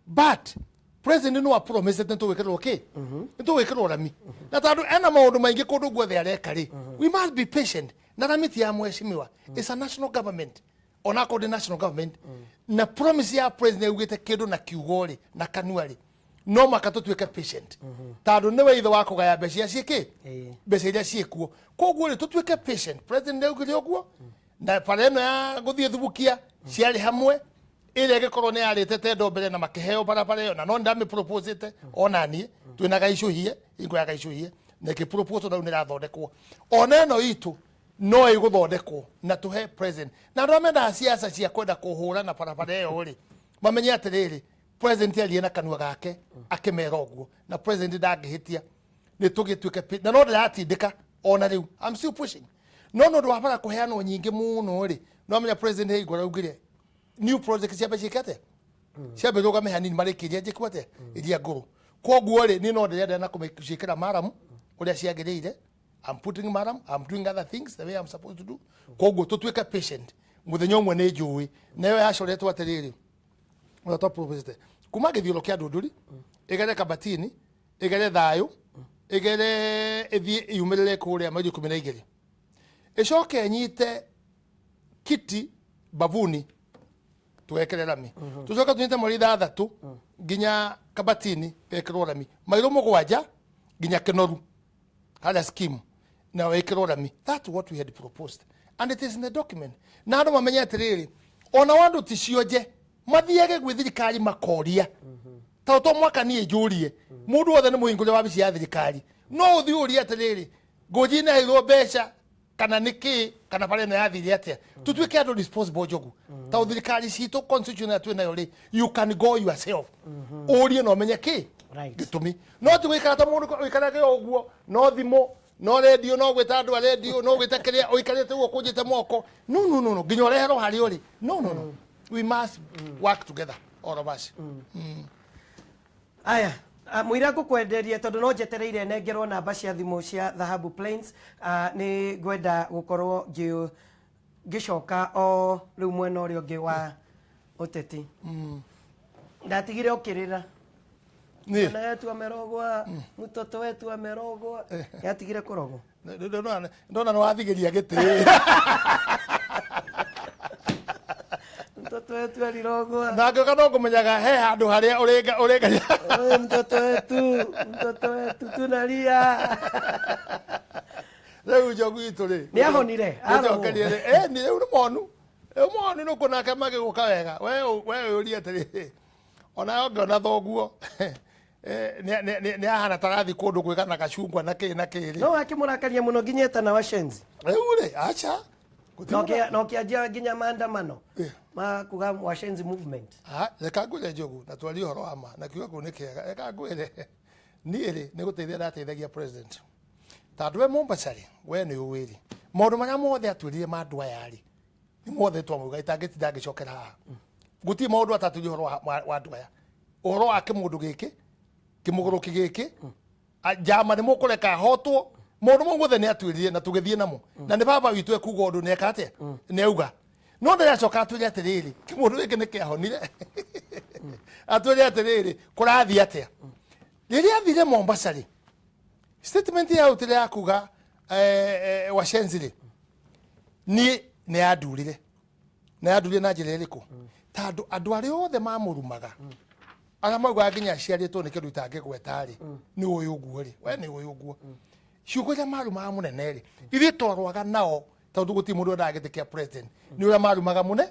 but president no apromisete nĩ tũgwĩkĩrwo kĩ, nĩ tũgwĩkĩrwo rami, na tondũ ena maũndũ maingĩ kũndũ guothe areka rĩ, we must be patient. Na rami ti ya mheshimiwa, it's a national government, onakorwo ndĩ national government. Na promise ya president yaugĩte kĩndũ na kiugo rĩ, na kanua rĩ, no maka tũtuĩke patient, tondũ nĩwe ithe wa kũgaya mbeca iria ciĩkĩ, mbeca iria ciĩkuo. Koguo rĩ, tũtuĩke patient. President nĩaugire ũguo na bara ĩno ya gũthiĩ Thubukia ciarĩ hamwe, ĩrĩa ĩgĩkorwo nĩ yarĩte tendo mbere na makĩheo barabara ĩyo, na no ndamĩproposĩte ona niĩ twĩna gaicũhie ingo ya gaicũhie na ĩkĩpropose, na rĩu nĩ ĩrathondekwo. Ona ĩno itũ no ĩgũthondekwo na tũhe president. Na andũ arĩa mendaga siasa cia kwenda kũhũra na barabara ĩyo rĩ, mamenye atĩrĩrĩ, president arie na kanua gake akĩmera ũguo, na president ndangĩhĩtia. Nĩ tũgĩtuĩke na no ndĩratindĩka ona rĩu, I'm still pushing, no nĩ ũndũ wa bara kũheanwo nyingĩ mũno rĩ, no menya president hingo araugire new project ciambe ciĩke atĩa, ciambe rũgame hanini, marĩkĩria njĩku atĩa iria ngũrũ. Koguo rĩ, niĩ no ndĩrenda na kũmĩciĩkĩra maramu ũrĩa ciagĩrĩire. I'm putting maram, I'm doing other things the way I'm supposed to do. Koguo tũtuĩke patient, mũthenya ũmwe nĩ njũĩ nayo yacoretwo atĩrĩrĩ, ũrĩa twaproposete kuma gĩthiũrũ kĩa Ndũndũri ĩgere Kabatini, ĩgere Thayũ, ĩgere ĩthiĩ yumĩrĩre kũrĩa mweri 12, ĩcoke ĩnyite Kiti Bavuni, twekere rami, tucoke tunyite mweri 6 nginya Kabatini gekĩrwo rami, mairo 7 nginya Kĩnoru harĩa scheme na wĩkĩrwo rami. That's what we had proposed and it is in the document. Na andũ mamenye atĩrĩrĩ, ona andũ ti cionje mathiage gwĩ thirikari makoria, tondũ to mwaka niĩ njũrie mũndũ wothe nĩ mũhingũre wabici ya thirikari, no ũthiĩ ũrie atĩrĩrĩ, Ngũnji nĩ aheirwo mbeca kana nĩ kĩ, kana bara ĩno yathire atĩa? Tutuĩke andũ responsible, Njogu, tondũ thirikari citũ, constitution ĩrĩa twĩ nayo rĩ, you can go yourself ũrie na ũmenye kĩ gĩtũmi, no ti gũikara ta mũndũ ũikarage o ũguo, no thimũ, no redio, no gwĩta andũ a redio, no gwĩta kĩrĩa, ũikarĩte ũguo ũkũnjĩte moko. No, no, no, no, nginya ũreherwo harĩa ũrĩ. No, no, no, we must work together, all of us. Aya. Mũira ngũkwenderie tondũ no njetereire nengerwo namba cia thimũ cia Dhahabu Plains. Nĩ ngwenda gũkorwo ngĩcoka o rĩu mwena ũrĩa ũngĩ wa ũteti. Ndatigire ũkĩrĩra. Niĩ? Mwana wetu amerogwa, mtoto wetu amerogwa. Yatigire kũrogwo. Ndona nĩ wathigĩria gĩtĩ. Mtoto wetu alirogwa. Na ngĩũka no ngũmenyaga he handũ harĩa ũrĩngaria. Oe, mtoto wetu, mtoto wetu tunalia. Rĩu Njogu itũ rĩ. Nĩ ahonire, arogwo. Nĩnjokerie rĩ. Nĩ rĩu nĩ monu. Rĩu monu nĩ kuona ake magĩgũka wega. We ũrie atĩrĩrĩ. Ona ũngĩona thoguo, nĩ ahana ta arathiĩ kũndũ gwĩka na gacungwa na kĩ na kĩ rĩ. No akĩmũrakaria mũno nginya etana washenzi. Rĩu rĩ, aca. Na ũkĩanjia nginya maandamano ma kuga washenzi movement. Reka ngwĩre Njogu, na twarie ũhoro wa ma, na kiugo kĩu nĩ kĩega. Reka ngwĩre, niĩ rĩ, nĩ gũteithia ndateithagia president. Tondũ we Mombasa rĩ, we nĩ ũĩ rĩ, maũndũ marĩa mothe atwĩrire ma andũ aya rĩ, nĩ mothe twamauga, itangĩtinda ngĩcokera haha. Gũtirĩ maũndũ atatwĩrire ũhoro wa andũ aya. Ũhoro wa kĩmũndũ gĩkĩ, kĩmũgũrũki gĩkĩ, njama nĩ mũkũreka ahotwo, maũndũ mau mothe nĩ atwĩrire na tũgĩthiĩ namo. Na nĩ baba witũ ekuga ũndũ nĩ eka atĩa? Nĩ auga. No ndĩracoka atwĩre atĩrĩrĩ, kĩmũndũ gĩkĩ nĩ kĩahonire. Atwĩre atĩrĩrĩ, kũrathiĩ atĩa? Rĩrĩa athire Mombasa rĩ, statement ya utire ya kuga washenzi rĩ, niĩ nĩ yandurire. Na yandurire na njĩra ĩrĩkũ? Tondũ andũ arĩa othe mamũrumaga, arĩa maugaga nginya aciarĩtwo nĩ kĩndũ itangĩgweta rĩ, nĩ ũyũ ũguo rĩ, we nĩ ũyũ ũguo. Ciugo iria marumaga mũnene rĩ, ithuĩ twarũaga nao tondũ gũtirĩ mũndũ wendaga gĩtĩ kĩa president. Nĩ ũrĩa marumaga mũne,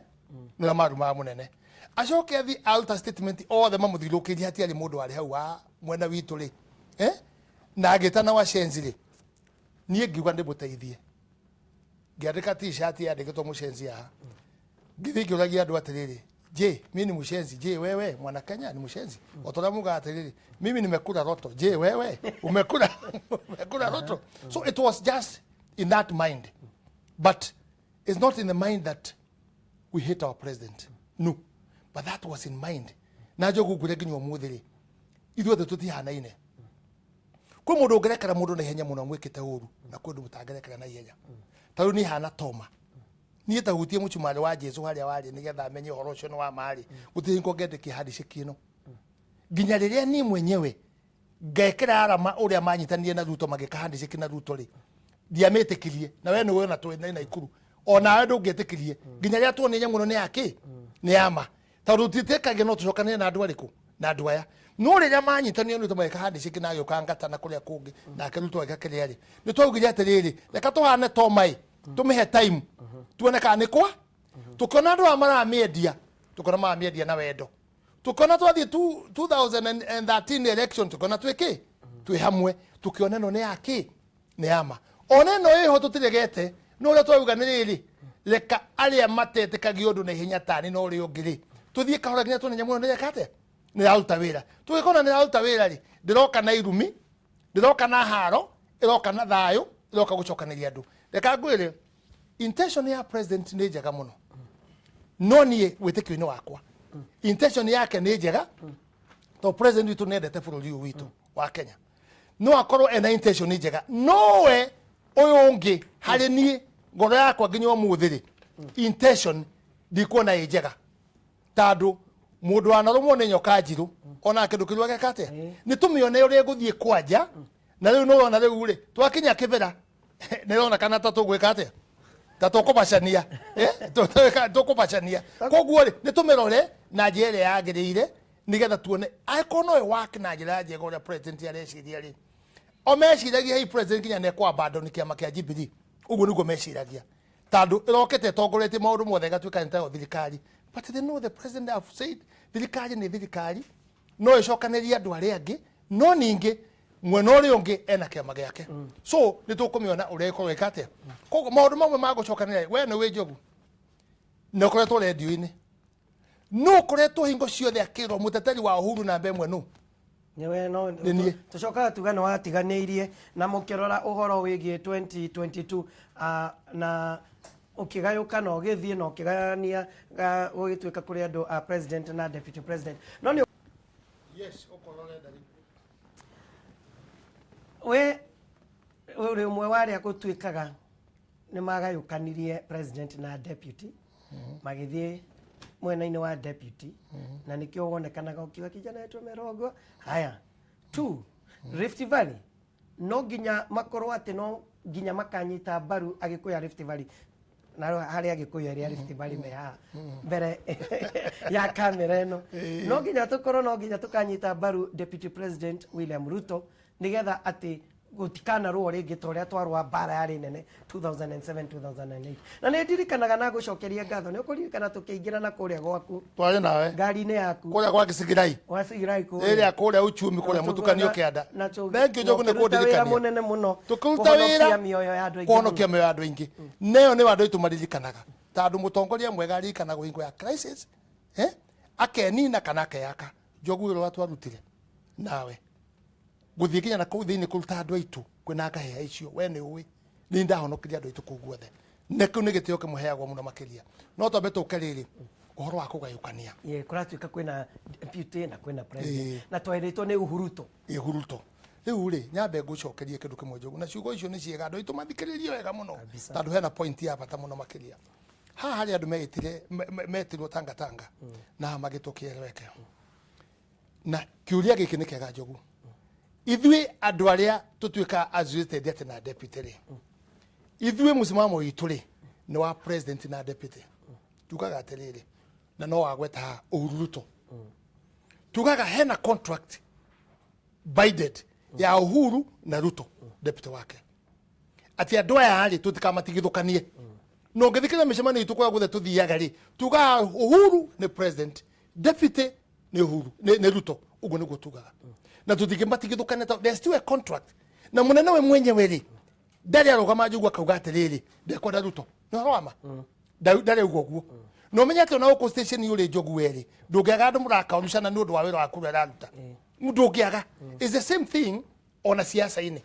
nĩ ũrĩa marumaga mũnene. Acoke athiĩ aruta statement othe mamũthiũrũrũkĩirie hatiarĩ mũndũ warĩ hau wa mwena witũ rĩ. Na agĩtana washenzi rĩ, niĩ ngiuga ndĩmũteithie. Ngĩandĩka t-shirt yandĩkĩtwo mũcenzi haha. Ngĩthiĩ ngĩũragia andũ atĩrĩrĩ, je, mimi ni mshenzi? Je, wewe mwana Kenya ni mshenzi? O ta ũrĩa mugaga atĩrĩrĩ, mimi nimekula roto. Je, wewe umekula roto? So it was just in that mind. But it's not in the mind that we hate our president. No. But that was in mind. Na Njogu ngwĩre nginya ũmũthĩ rĩ, ithuothe tũtihanaine. Kwĩ mũndũ ũngĩrekera mũndũ na ihenya mũno amwĩkĩte ũru, na kwĩ ũndũ mũtangĩrekera na ihenya. Ta rĩu niĩ hana Toma. Niĩ ta hutie mũcumarĩ wa Jesu harĩa warĩ nĩgetha amenye ũhoro ũcio nĩ wa ma rĩ, gũtirĩ hingo ngĩandĩkia handshake ĩno. Nginya rĩrĩa niĩ mwenyewe ngekĩra arama ũrĩa manyitanire na Ruto magĩka handshake na Ruto rĩ, ndiamĩtĩkirie. Na we nĩwe ona twĩ na Naikuru. Ona we ndũngĩtĩkirie. Nginya rĩrĩa tuonire nyamũ ĩno nĩ ya kĩ? Nĩ ya ma. Tondũ tũtiĩtĩkagia no tũcokanĩre na andũ arĩkũ? Na andũ aya. No rĩrĩa manyitanire Ruto magĩka handshake na agĩũka ngata na kũrĩa kũngĩ, nake Ruto agĩka kĩrĩa rĩ, nĩ twaugire atĩrĩrĩ, reka tũhane Toma ĩ, tũmĩhe time, tuone kana nĩ kwa. Tũkĩona andũ aya maramĩendia, tũkĩona maramĩendia na wendo. Tũkĩona twathiĩ 2013 election, tũkĩona twĩ kĩ? Twĩ hamwe. Tũkĩona ĩno nĩ ya kĩ? Nĩ ya ma. Ona ĩno ĩho tũtiregete, no ũrĩa twauga nĩ rĩrĩ, reka arĩa matetĩkagia ũndũ na ihenya tani na ũrĩa ũngĩ rĩ, tũthiĩ kahora nginya tuone nyamũ ĩno nĩ ĩreka atĩa? Nĩ ĩraruta wĩra. Tũgĩkona nĩ ĩraruta wĩra rĩ, ndĩroka na irumi, ndĩroka na haro, ĩroka na thayũ, ĩroka gũcokanĩria andũ. Reka ngwĩre, intention ya president nĩ njega mũno. No niĩ wĩtĩkio-inĩ wakwa, intention yake nĩ njega, tondũ president witũ nĩ endete bũrũri ũyũ witũ wa Kenya. No akorwo ena intention njega, nowe ũyũ ũngĩ harĩ niĩ ngoro yakwa nginya ũmũthĩ rĩ, intention ndikuona ĩ njega. Tondũ mũndũ wanarũmwo nĩ nyoka njirũ, ona kĩndũ kĩru ageka atĩa? Nĩ tũmĩone ũrĩa ĩgũthiĩ kwanja, na rĩu nĩ ũrona rĩu rĩ, twakinya kĩbera, nĩ ĩronekana ta tũgwĩka atĩa? Ta tũkũbacania. Tũkũbacania. Koguo rĩ, nĩ tũmĩrore na njĩra ĩrĩa yagĩrĩire, nĩgetha tuone angĩkorwo no ĩwake na njĩra njega ũrĩa president areciria rĩ. O meciragia hihi president nginya nĩ ekũ-abandon kĩama kĩa Jubilee. Ũguo nĩguo meciragia. Tondũ ĩrokĩte ĩtongoretie maũndũ mothe ĩgatuĩka nĩ tayo thirikari. But they know the president have said thirikari nĩ thirikari, no ĩcokanĩrie andũ arĩa angĩ, no ningĩ mwena ũrĩa ũngĩ ena kĩama gĩake. So nĩ tũkũmĩona ũrĩa ĩkorwo ĩka atĩa. Koguo maũndũ mamwe ma gũcokanĩrĩra, we nĩ wĩ Njogu, nĩ ũkoretwo rendio-inĩ. No ũkoretwo hingo ciothe akĩrwo mũteteri wa Uhuru namba ĩmwe nũ? Nĩwe no Nĩ niĩ. Tũcokaga tuga nĩ watiganĩirie na mũkĩrora ũhoro wĩgiĩ 2022, na ũkĩgayũka na ũgĩthiĩ na ũkĩgayania, gũgĩtuĩka kũrĩ andũ a president na deputy president. No nĩ Yes, ũkorwo ũrenda rĩu. We ũrĩ ũmwe wa arĩa gũtuĩkaga nĩ magayũkanirie president na deputy, magĩthiĩ mwena-inĩ wa deputy, na nĩkĩo wonekanaga ũkiuga kijana yetu amerogwo. Haya, two, Rift Valley no nginya makorwo atĩ no nginya makanyita mbaru Agĩkũyũ a Rift Valley, na harĩ Agĩkũyũ erĩ a Rift Valley me haha mbere ya kamera ĩno, no nginya tũkorwo no nginya tũkanyita mbaru Deputy President William Ruto, nigetha atĩ gũtikanarũo rĩngĩ ta ũrĩa twarũa mbara yarĩ nene 2007 2008. Na nĩ ndirikanaga na gũcokeria ngatho, nĩ ũkũririkana tũkĩingĩra na kũrĩa gwaku Twarĩ nawe ngari-inĩ yaku kũrĩa gwa Gĩcigĩrai. Gwa Cigirai kũrĩa. Ĩrĩa kũrĩa uchumi kũrĩa mũtukanio kĩanda. Na tũ- Thank you, Njogu, nĩ na ũkĩruta wĩra kũndirikania. Mũnene mũno Tũkĩruta kũhonokia wĩra mĩoyo ya andũ aingĩ. Kũhonokia mĩoyo ya andũ aingĩ. Neyo nĩ andũ aitũ maririkanaga, tondũ mũtongoria mwega aririkanagwo hingo ya crisis, eh? Akenina kana akeyaka. Njogu, wĩra ũrĩa twarutire nawe gũthiĩ nginya na kũu thĩinĩ kũruta andũ aitũ kwĩna ngahĩha icio, we nĩ ũĩ nĩ ndahonokirie andũ aitũ kũu guothe, na kĩu nĩ gĩtĩo kĩmũheagwo mũno makĩria. No twambe tũke rĩrĩ ũhoro wa kũgayũkania. Ye, kũratuĩka kwĩna deputy na kwĩna president, na twerĩtwo nĩ Uhuruto. Ihuruto. Rĩu rĩ, nyambe ngũcokerie kĩndũ kĩmwe, Njogu, na ciugo icio nĩ ciega, andũ aitũ mathikĩrĩrie wega mũno, tondũ hena point ya bata mũno makĩria haha harĩ andũ meĩtire metirwo tangatanga na magĩtwo kĩeleweke. Na kĩũria gĩkĩ nĩ kĩega, Njogu. Ithuĩ andũ arĩa tũtuĩkaga associated atĩ na deputy rĩ, ithuĩ mũsimamo witũ rĩ nĩ wa president na deputy. Tugaga atĩrĩrĩ, na no wagweta haha Uhuru Ruto, tugaga hena contract binded ya Uhuru na Ruto deputy wake, atĩ andũ aya rĩ tũtikamatigithũkanie. Na ũngĩthikĩrĩria mĩcemanio itũ kũrĩa guothe tũthiaga rĩ, tugaga Uhuru nĩ president, deputy nĩ Uhuru nĩ Ruto. Ũguo nĩguo tugaga, na tũtingĩmatigithũkania tondũ there's still a contract. Na mũnene we mwenyewe rĩ, ndarĩ arũgama, Njogu, akauga atĩrĩrĩ, ndekwenda Ruto. Nĩ ũhoro wa ma? Ndarĩ auga ũguo. Na ũmenye atĩ ona gũkũ station ũrĩ, Njogu, werĩ ndũngĩaga andũ mũrakaũrucana nĩ ũndũ wa wĩra waku ũrĩa araruta, ndũngĩaga. It's the same thing ona siasa-inĩ.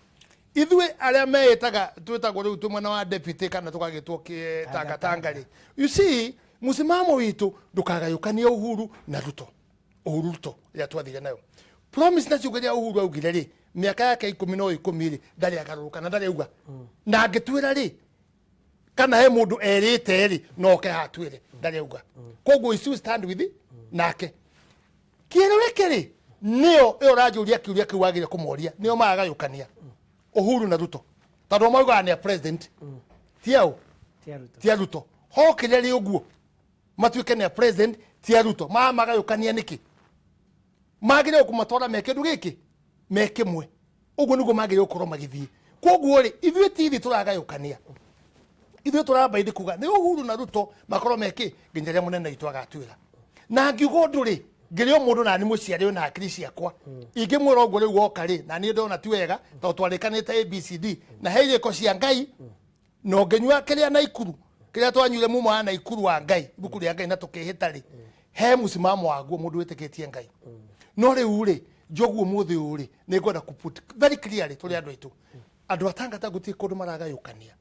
Ithuĩ arĩa meĩtaga twĩtagwo rĩu twĩ mwena wa deputy kana tũgagĩtwo tangatanga rĩ, you see, mũsimamo witũ ndũkagayũkanie Uhuru na Ruto. Uhuru Ruto ĩrĩa twathire nayo promise na ciugo iria Uhuru augire rĩ, mĩaka yake 10 no 10 rĩ, ndarĩ agarũrũka na ndarĩ auga. Na angĩtwĩra rĩ, kana he mũndũ erĩte rĩ, no oke haha twĩre, ndarĩ auga. Koguo we still stand with nake. Kĩeleweke rĩ, nĩo ĩyo ũranjũria kĩũria kĩu wagĩrĩire kũmoria, nĩo maragayũkania Uhuru na Ruto, tondũ o maugaga nĩ a president, ti ao. Ti a Ruto. Ti a Ruto. Hokire rĩ ũguo matuĩke nĩ a president ti a Ruto, magayũkania nĩkĩ? Magĩrĩirwo kũmatwara me kĩndũ gĩkĩ me kĩmwe. Ũguo nĩguo magĩrĩirwo gũkorwo magĩthiĩ. Koguo rĩ, ithuĩ ti ithuĩ tũragayũkania, ithuĩ tũramba ithĩ kuga nĩ Uhuru na Ruto makorwo mekĩ nginya rĩrĩa mũnene witũ agatuĩra. Na ngiuga ũndũ rĩ, ngĩrĩ o mũndũ nani mũciari wĩna hakiri ciakwa, ingĩmwĩra ũguo rĩu woka rĩ, na niĩ ndona ti wega, tondũ twarĩkanĩte ABCD na he irĩko cia Ngai, na ũngĩnyua kĩrĩa Naikuru kĩrĩa twanyuire muma wa Naikuru wa Ngai, ibuku rĩa Ngai, na tũkĩhĩta rĩ, he mũsimamo waguo mũndũ wĩtĩkĩtie Ngai. No rĩu rĩ, Njogu, ũmũthĩ ũyũ rĩ, nĩ ngwenda kũ put very clearly tũrĩ andũ aitũ, andũ a Tangata, gũtirĩ kũndũ maragayũkania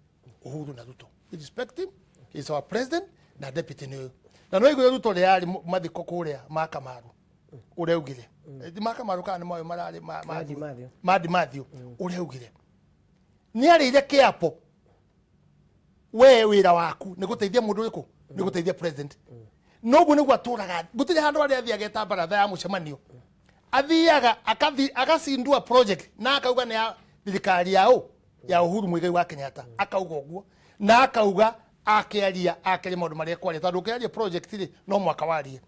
Uhuru na Ruto. We respect him, he is our president na deputy nĩ ũyũ. Na no igũrũ Ruto rĩarĩ mathiko kũrĩa ma Kamaru, ũrĩa augire. Ti ma Kamaru kana nĩ maũyũ mararĩ Madi Mathew. Madi Mathew, ũrĩa augire nĩ arĩire kĩapo, we wĩra waku nĩ gũteithia mũndũ ũrĩkũ? Nĩ gũteithia president. Noguo nĩguo atũraga. Gũtirĩ handũ arĩa athiaga eta baratha ya mũcemanio, athiaga agacindua project na akauga nĩ ya thirikari ya ũ ya Uhuru Muigai wa Kenyatta. Akauga ũguo na akauga akĩaria akĩaria maũndũ marĩa kwaria, tondũ ũkĩaria project rĩ, no mwaka warie.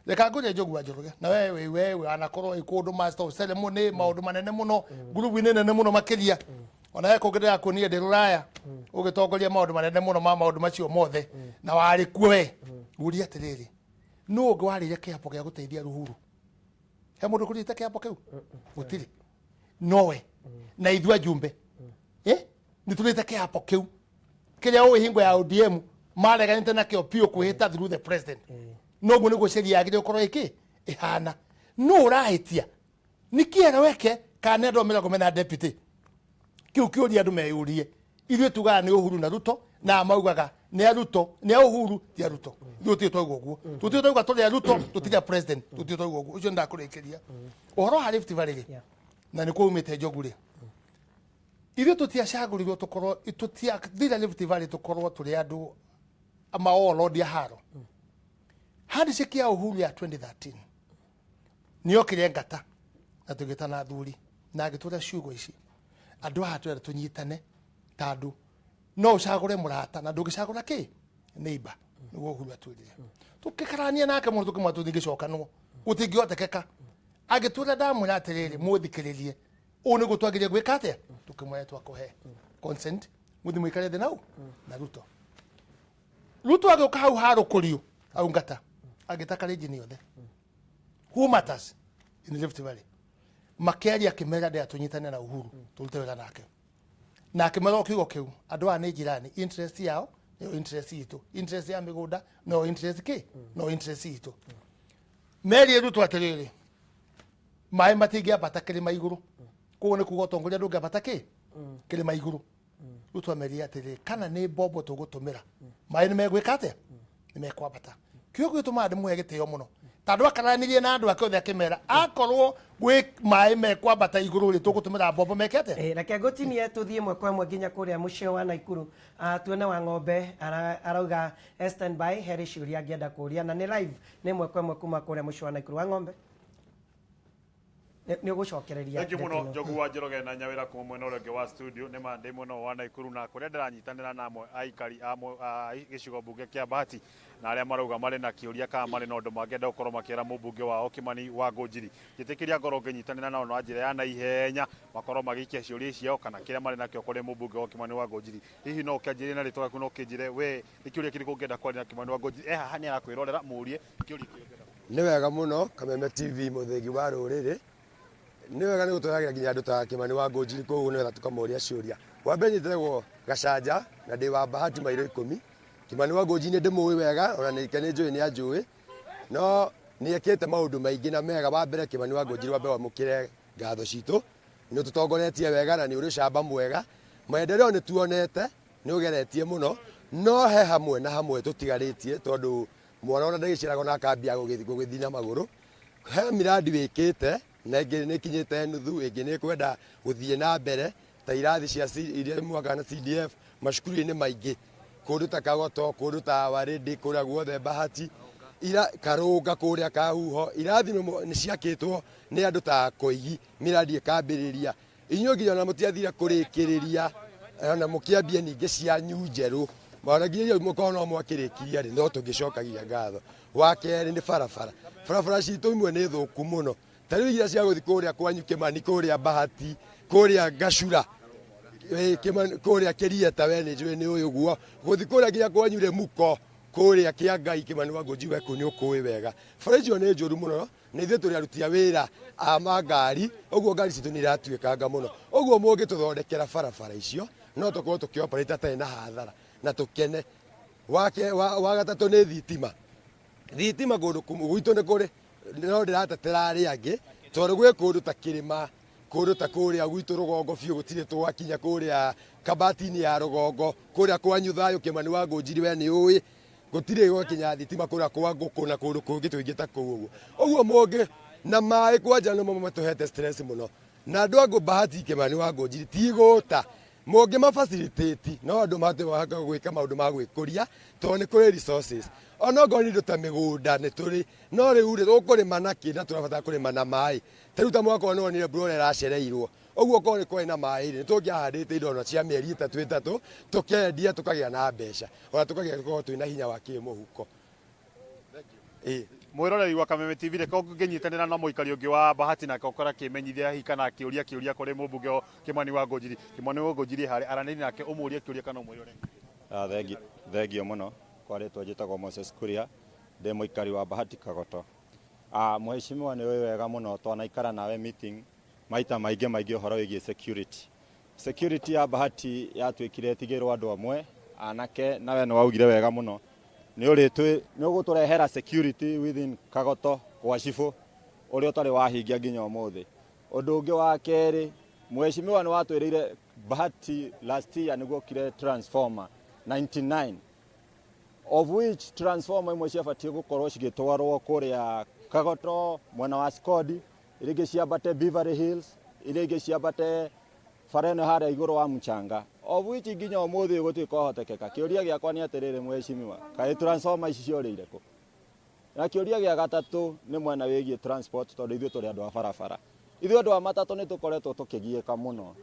Reka ngũrie, Njogu wa Njoroge, na we we wanakorwo wĩ kũndũ master of ceremony, maũndũ manene mũno, ngurubu-inĩ nene mũno makĩria, ona he kũngĩ ndĩrakuonire ndĩ rũraya ũgĩtongoria maũndũ manene mũno ma maũndũ macio mothe, na warĩ kuo we. Ngũrie atĩrĩrĩ, nũ ũngĩ warĩire kĩapo gĩa gũteithia Uhuru? He mũndũ kũrĩte kĩapo kĩu? Gũtirĩ. Nowe na ithuĩ ajumbe, eh, nĩ tũrĩte kĩapo kĩu kĩrĩa ũĩ hingo ya ODM mareganĩte nakĩo biũ, kwĩhĩta through the president. Noguo nĩguo sheria yagĩrĩire gũkorwo ĩkĩ ĩhana. Nũ ũrahĩtia? Nĩ kĩeleweke kana nĩ andũ 40 deputy? Kĩu kĩũria andũ meyũrie. Ithuĩ tugaga nĩ Uhuru na Ruto, na maugaga nĩ a Ruto, nĩ a Uhuru ti a Ruto. Ithuĩ tũtirĩ twauga ũguo, tũtirĩ twauga tũrĩ a Ruto, tũtirĩ a president, tũtirĩ twauga ũguo. Ũcio nĩndakũrĩkĩria. Ũhoro wa Rift Valley rĩ, na nĩ kwaumĩte, Njogu, rĩ, Ithuĩ tũtiacagũrirwo tũkorwo tũtiathire Rift Valley tũkorwo tũrĩ andũ mawarlord a haro. Handshake ya Uhuru ya 2013 nĩokire ngata na tũgĩtana athuri na agĩtwĩra ciugo ici, andũ aya twenda tũnyitane tondũ no ũcagũre mũrata na ndũngĩcagũra kĩ neighbor. Nĩguo Uhuru atwĩrire. Tũkĩkarania nake mũno tũkĩmwĩra tũtingĩcokanwo, gũtingĩhotekeka. Agĩtwĩra ndamwĩra atĩrĩrĩ, mũthikĩrĩrie, ũũ nĩguo twagĩrĩire gwĩka atĩa. Tũkĩmwĩra twakũhe consent mũthiĩ mũikare thĩ nau na Ruto. Ruto agĩũka hau harũkũrio hau ngata agĩta Kalenjin othe who matters in Rift Valley, makĩaria akĩmera ndĩra tũnyitane na Uhuru tũrute wĩra nake, na akĩmera o kiugo kĩu, andũ aya nĩ njirani, interest yao nĩyo interest itũ, interest ya mĩgũnda no interest kĩ no interest itũ. Merie Ruto atĩrĩrĩ, maĩ matingĩambata kĩrĩma igũrũ, koguo nĩ kuga ũtongoria ndũngĩambata kĩ kĩrĩma igũrũ. Ruto amerie atĩrĩrĩ, kana nĩ mbombo tũgũtũmĩra, maĩ nĩ megwĩka atĩa, nĩ mekwambata. Kiugo gĩtũmaga ndĩmũhe gĩtĩo mũno tondũ akaranirie na andũ ake othe akĩmera akorwo gwĩ maĩ mekwambata igũrũ rĩ, tũgũtũmĩra mbombo meke atĩa. Reke ngũtinie tũthiĩ ĩmwe kwa ĩmwe nginya kũrĩa mũciĩ wa Naikuru. Tuone wa ng'ombe arauga stand by, harĩ ciũria angĩenda kũria na nĩ live, nĩ ĩmwe kwa ĩmwe kuma kũrĩa mũciĩ wa Naikuru. Wa ng'ombe, nĩ ũgũcokereria. Thank you mũno Njogu wa Njoroge na Nyawĩra kuma mwena ũrĩa ũngĩ wa studio. Nĩ ma ndĩ mwena wa Naikuru na kũrĩa ndĩranyitanĩra na amwe aikari a gĩcigo mbunge kĩa Bahati na arĩa marauga marĩ na kĩũria kana marĩ na ũndũ mangĩenda gũkorwo makĩra mũmbunge wao Kimani wa Ngũnjiri. Njĩtĩkĩria ngorwo ngĩnyitanĩra nao na njĩra ya naihenya makorwo magĩikia ciũria ciao kana kĩrĩa marĩ nakĩo kũrĩ mũmbunge wao Kimani wa Ngũnjiri. Hihi no ũkĩanjĩrie na rĩtwa rĩaku na ũkĩnjĩre we nĩ kĩũria kĩrĩkũ ũngĩenda kwaria na Kimani wa Ngũnjiri? E haha nĩ arakwĩrorera, mũũrie kĩũria kĩrĩa ũngĩenda. Nĩ wega mũno Kameme TV mũthĩgi wa rũrĩrĩ, nĩ wega nĩ gũtũrehagĩra nginya andũ ta Kimani wa Ngũnjiri kũu nĩgetha tũkamoria ciũria. Wa mbere njĩtagwo Gacanja na ndĩ wa Bahati mairo 10. Kimani wa Ngũnjiri nĩ ndĩmũĩ wega ona nĩ njũĩ nĩ anjũĩ, no nĩ ekĩte maũndũ maingĩ na mega. Wa mbere Kimani wa Ngũnjiri, wa mbere wamũkĩre ngatho citũ, nĩ ũtũtongoretie wega na nĩ ũrĩ ũcamba mwega. Maendeleo nĩ tuonete, nĩ ũgeretie mũno, no he hamwe na hamwe tũtigarĩtie tondũ mwana ona ndagĩciaragwo na akambia gũgĩthiĩ na magũrũ. He miradi wĩkĩte na ĩngĩ nĩ ĩkinyĩte nuthu, ĩngĩ nĩ ĩkwenda gũthiĩ na mbere ta irathi cia iria mwaka na CDF macukuru-inĩ maingĩ kũndũ ta Kagoto, kũndũ ta Warĩndĩ, kũrĩa guothe Bahati, ira Karũnga, kũrĩa Kahuho, irathi nĩ ciakĩtwo nĩ andũ ta Koigi, miradi ĩkambĩrĩria. Inyuĩ nginya ona mũtiathire kũrĩkĩrĩria ona mũkĩambie ningĩ cianyu njerũ, ona nginya mũkorwo no mwakĩrĩkirie rĩ, no tũngĩcokagia ngatho. Wa kerĩ nĩ barabara. Barabara citũ imwe nĩ thũku mũno, ta rĩu iria cia gũthiĩ kũrĩa kwanyu Kĩmani, kũrĩa Bahati, kũrĩa Gacura, kũrĩa Kĩrieta, we nĩ njũĩ nĩ ũyũ ũguo, gũthiĩ kũrĩa nginya kwanyu Rĩmuko, kũrĩa Kĩangai, Kimani wa Ngũnjiri, we kũu nĩ ũkũĩ wega. Bara icio nĩ njũru mũno na ithuĩ tũrĩ aruti a wĩra a mangari, ũguo ngari citũ nĩ iratuĩkanga mũno. Ũguo mũngĩtũthondekera barabara icio no tũkorwo tũkĩoperate hatarĩ na hathara na tũkene. Wa gatatũ nĩ thitima. Thitima kũndũ gwitũ nĩ kũrĩ, no ndĩratetera arĩa angĩ tondũ gwĩ kũndũ ta kĩrĩma, kũndũ ta kũrĩa gwitũ rũgongo biũ gũtirĩ twakinya, kũrĩa kabati-inĩ ya rũgongo, kũrĩa kwanyu thayũ Kimani wa Ngũnjiri we nĩ ũĩ gũtirĩ gwakinya thitima kũrĩa kwa ngũkũ na kũndũ kũngĩ tũingĩ ta kũu ũguo. Ũguo mũngĩ na maĩ kwanja nĩmo matũhete stress mũno, na andũ a Bahati Kimani wa Ngũnjiri ti igũta, mũngĩ ma facilitate no andũ mahote gwĩka maũndũ ma gwĩkũria tondũ nĩ kũrĩ resources. Ona okorwo nĩ indo ta mĩgũnda nĩ tũrĩ, no rĩu rĩ tũkũrĩma na kĩ na tũrabatara kũrĩma na maĩ. Ta rĩu ta mwaka ũyũ nĩwonire mbura ũrĩa ĩracereirwo, ũguo okorwo nĩ kwarĩ na maĩ rĩ, nĩ tũngĩahandĩte indo ona cia mĩeri ĩtatũ ĩtatũ, tũkendia tũkagĩa na mbeca, ona tũkagĩa tũkorwo twĩna hinya wa kĩmũhuko. Mwĩroreri wa Kameme TV, reke ngĩnyitanĩra na mũikari ũngĩ wa Bahati nake ũkora akĩmenyithia hihi kana akĩũria kĩũria kũrĩ mũmbunge Kimani wa Ngũnjiri. Kimani wa Ngũnjiri harĩ aranĩri nake, ũmũrie kĩũria kana ũmwĩre ũrĩa. Thengio mũno. Kwa rĩtwa njĩtagwo Moses Kuria, ndĩ mũikari wa Bahati Kagoto. Mheshimiwa nĩ ũĩ wega mũno twanaikara nawe meeting maita maingĩ maingĩ ũhoro wĩgiĩ security. Security ya Bahati yatuĩkire ĩtigĩrwo andũ amwe anake, na we nĩ waugire wega mũno nĩ ũgũtũrehera security within Kagoto gwa cibũ ũrĩa ũtarĩ wahingia nginya ũmũthĩ. Ũndũ ũngĩ wa kerĩ, mheshimiwa nĩ watwĩrĩire Bahati last year nĩguo okire transformer 99, of which transformer imwe ciabatiĩ gũkorwo cigĩtwarwo kũrĩa Kagoto mwena wa Skodi, iria ingĩ ciambate Beverly Hills, iria ingĩ ciambate Bara ĩno harĩa igũrũ wa mchanga, of which nginya ũmũthĩ ũyũ gũtirĩ kwahotekeka. Kĩũria gĩakwa nĩ atĩrĩrĩ mheshimiwa, kaĩ transformer ici ciorĩire kũ? Na kĩũria gĩa gatatũ nĩ mwena wĩgiĩ transport, tondũ ithuĩ tũrĩ andũ a barabara. Ithuĩ andũ a matatũ nĩ tũkoretwo tũkĩgiĩka mũno,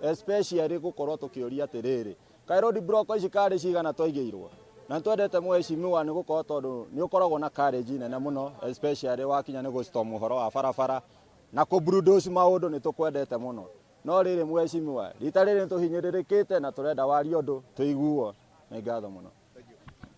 especially gũkorwo tũkĩũria atĩrĩrĩ, kaĩ road block ici karĩ cigana twaigĩirwo? Na nĩ twendete mheshimiwa nĩ gũkorwo tondũ nĩ ũkoragwo na courage nene mũno, especially wakinya nĩ gũ-storm ũhoro wa barabara na kũ bulldoze maũndũ, nĩ tũkwendete mũno. No rĩrĩ mheshimiwa, rita rĩrĩ nĩ tũhinyĩrĩrĩkĩte na tũrenda warie ũndũ tũiguo. Nĩ ngatho mũno.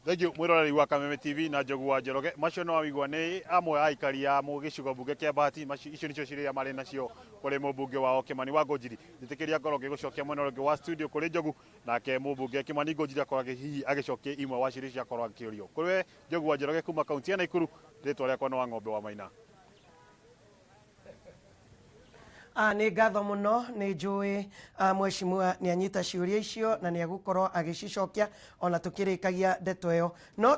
Thank you mwiroreri wa Kameme TV na Njogu wa Njoroge. Macio no wigua nĩ amwe a aikari a gĩcigo mbunge kĩa Bahati. Macio icio nĩcio ciũria marĩ nacio kũrĩ mũmbunge wao Kimani wa Ngũnjiri. Njĩtĩkĩria ngorwo ngĩgũcokia mwena ũrĩa ũngĩ wa studio kũrĩ Njogu, nake mũmbunge Kimani Ngũnjiri akorwo hihi agĩcokia imwe wa ciũria ciakorwo akĩũrio. Kũrĩ we Njogu wa Njoroge kuma kaunti ya Naikuru, rĩtwa rĩakwa nĩ wa Ng'ombe wa Maina. Nĩ ngatho mũno, nĩ njũĩ mheshimiwa nĩ anyita ciũria icio na nĩ egũkorwo agĩcicokia ona tũkĩrĩkagia ndeto ĩyo no.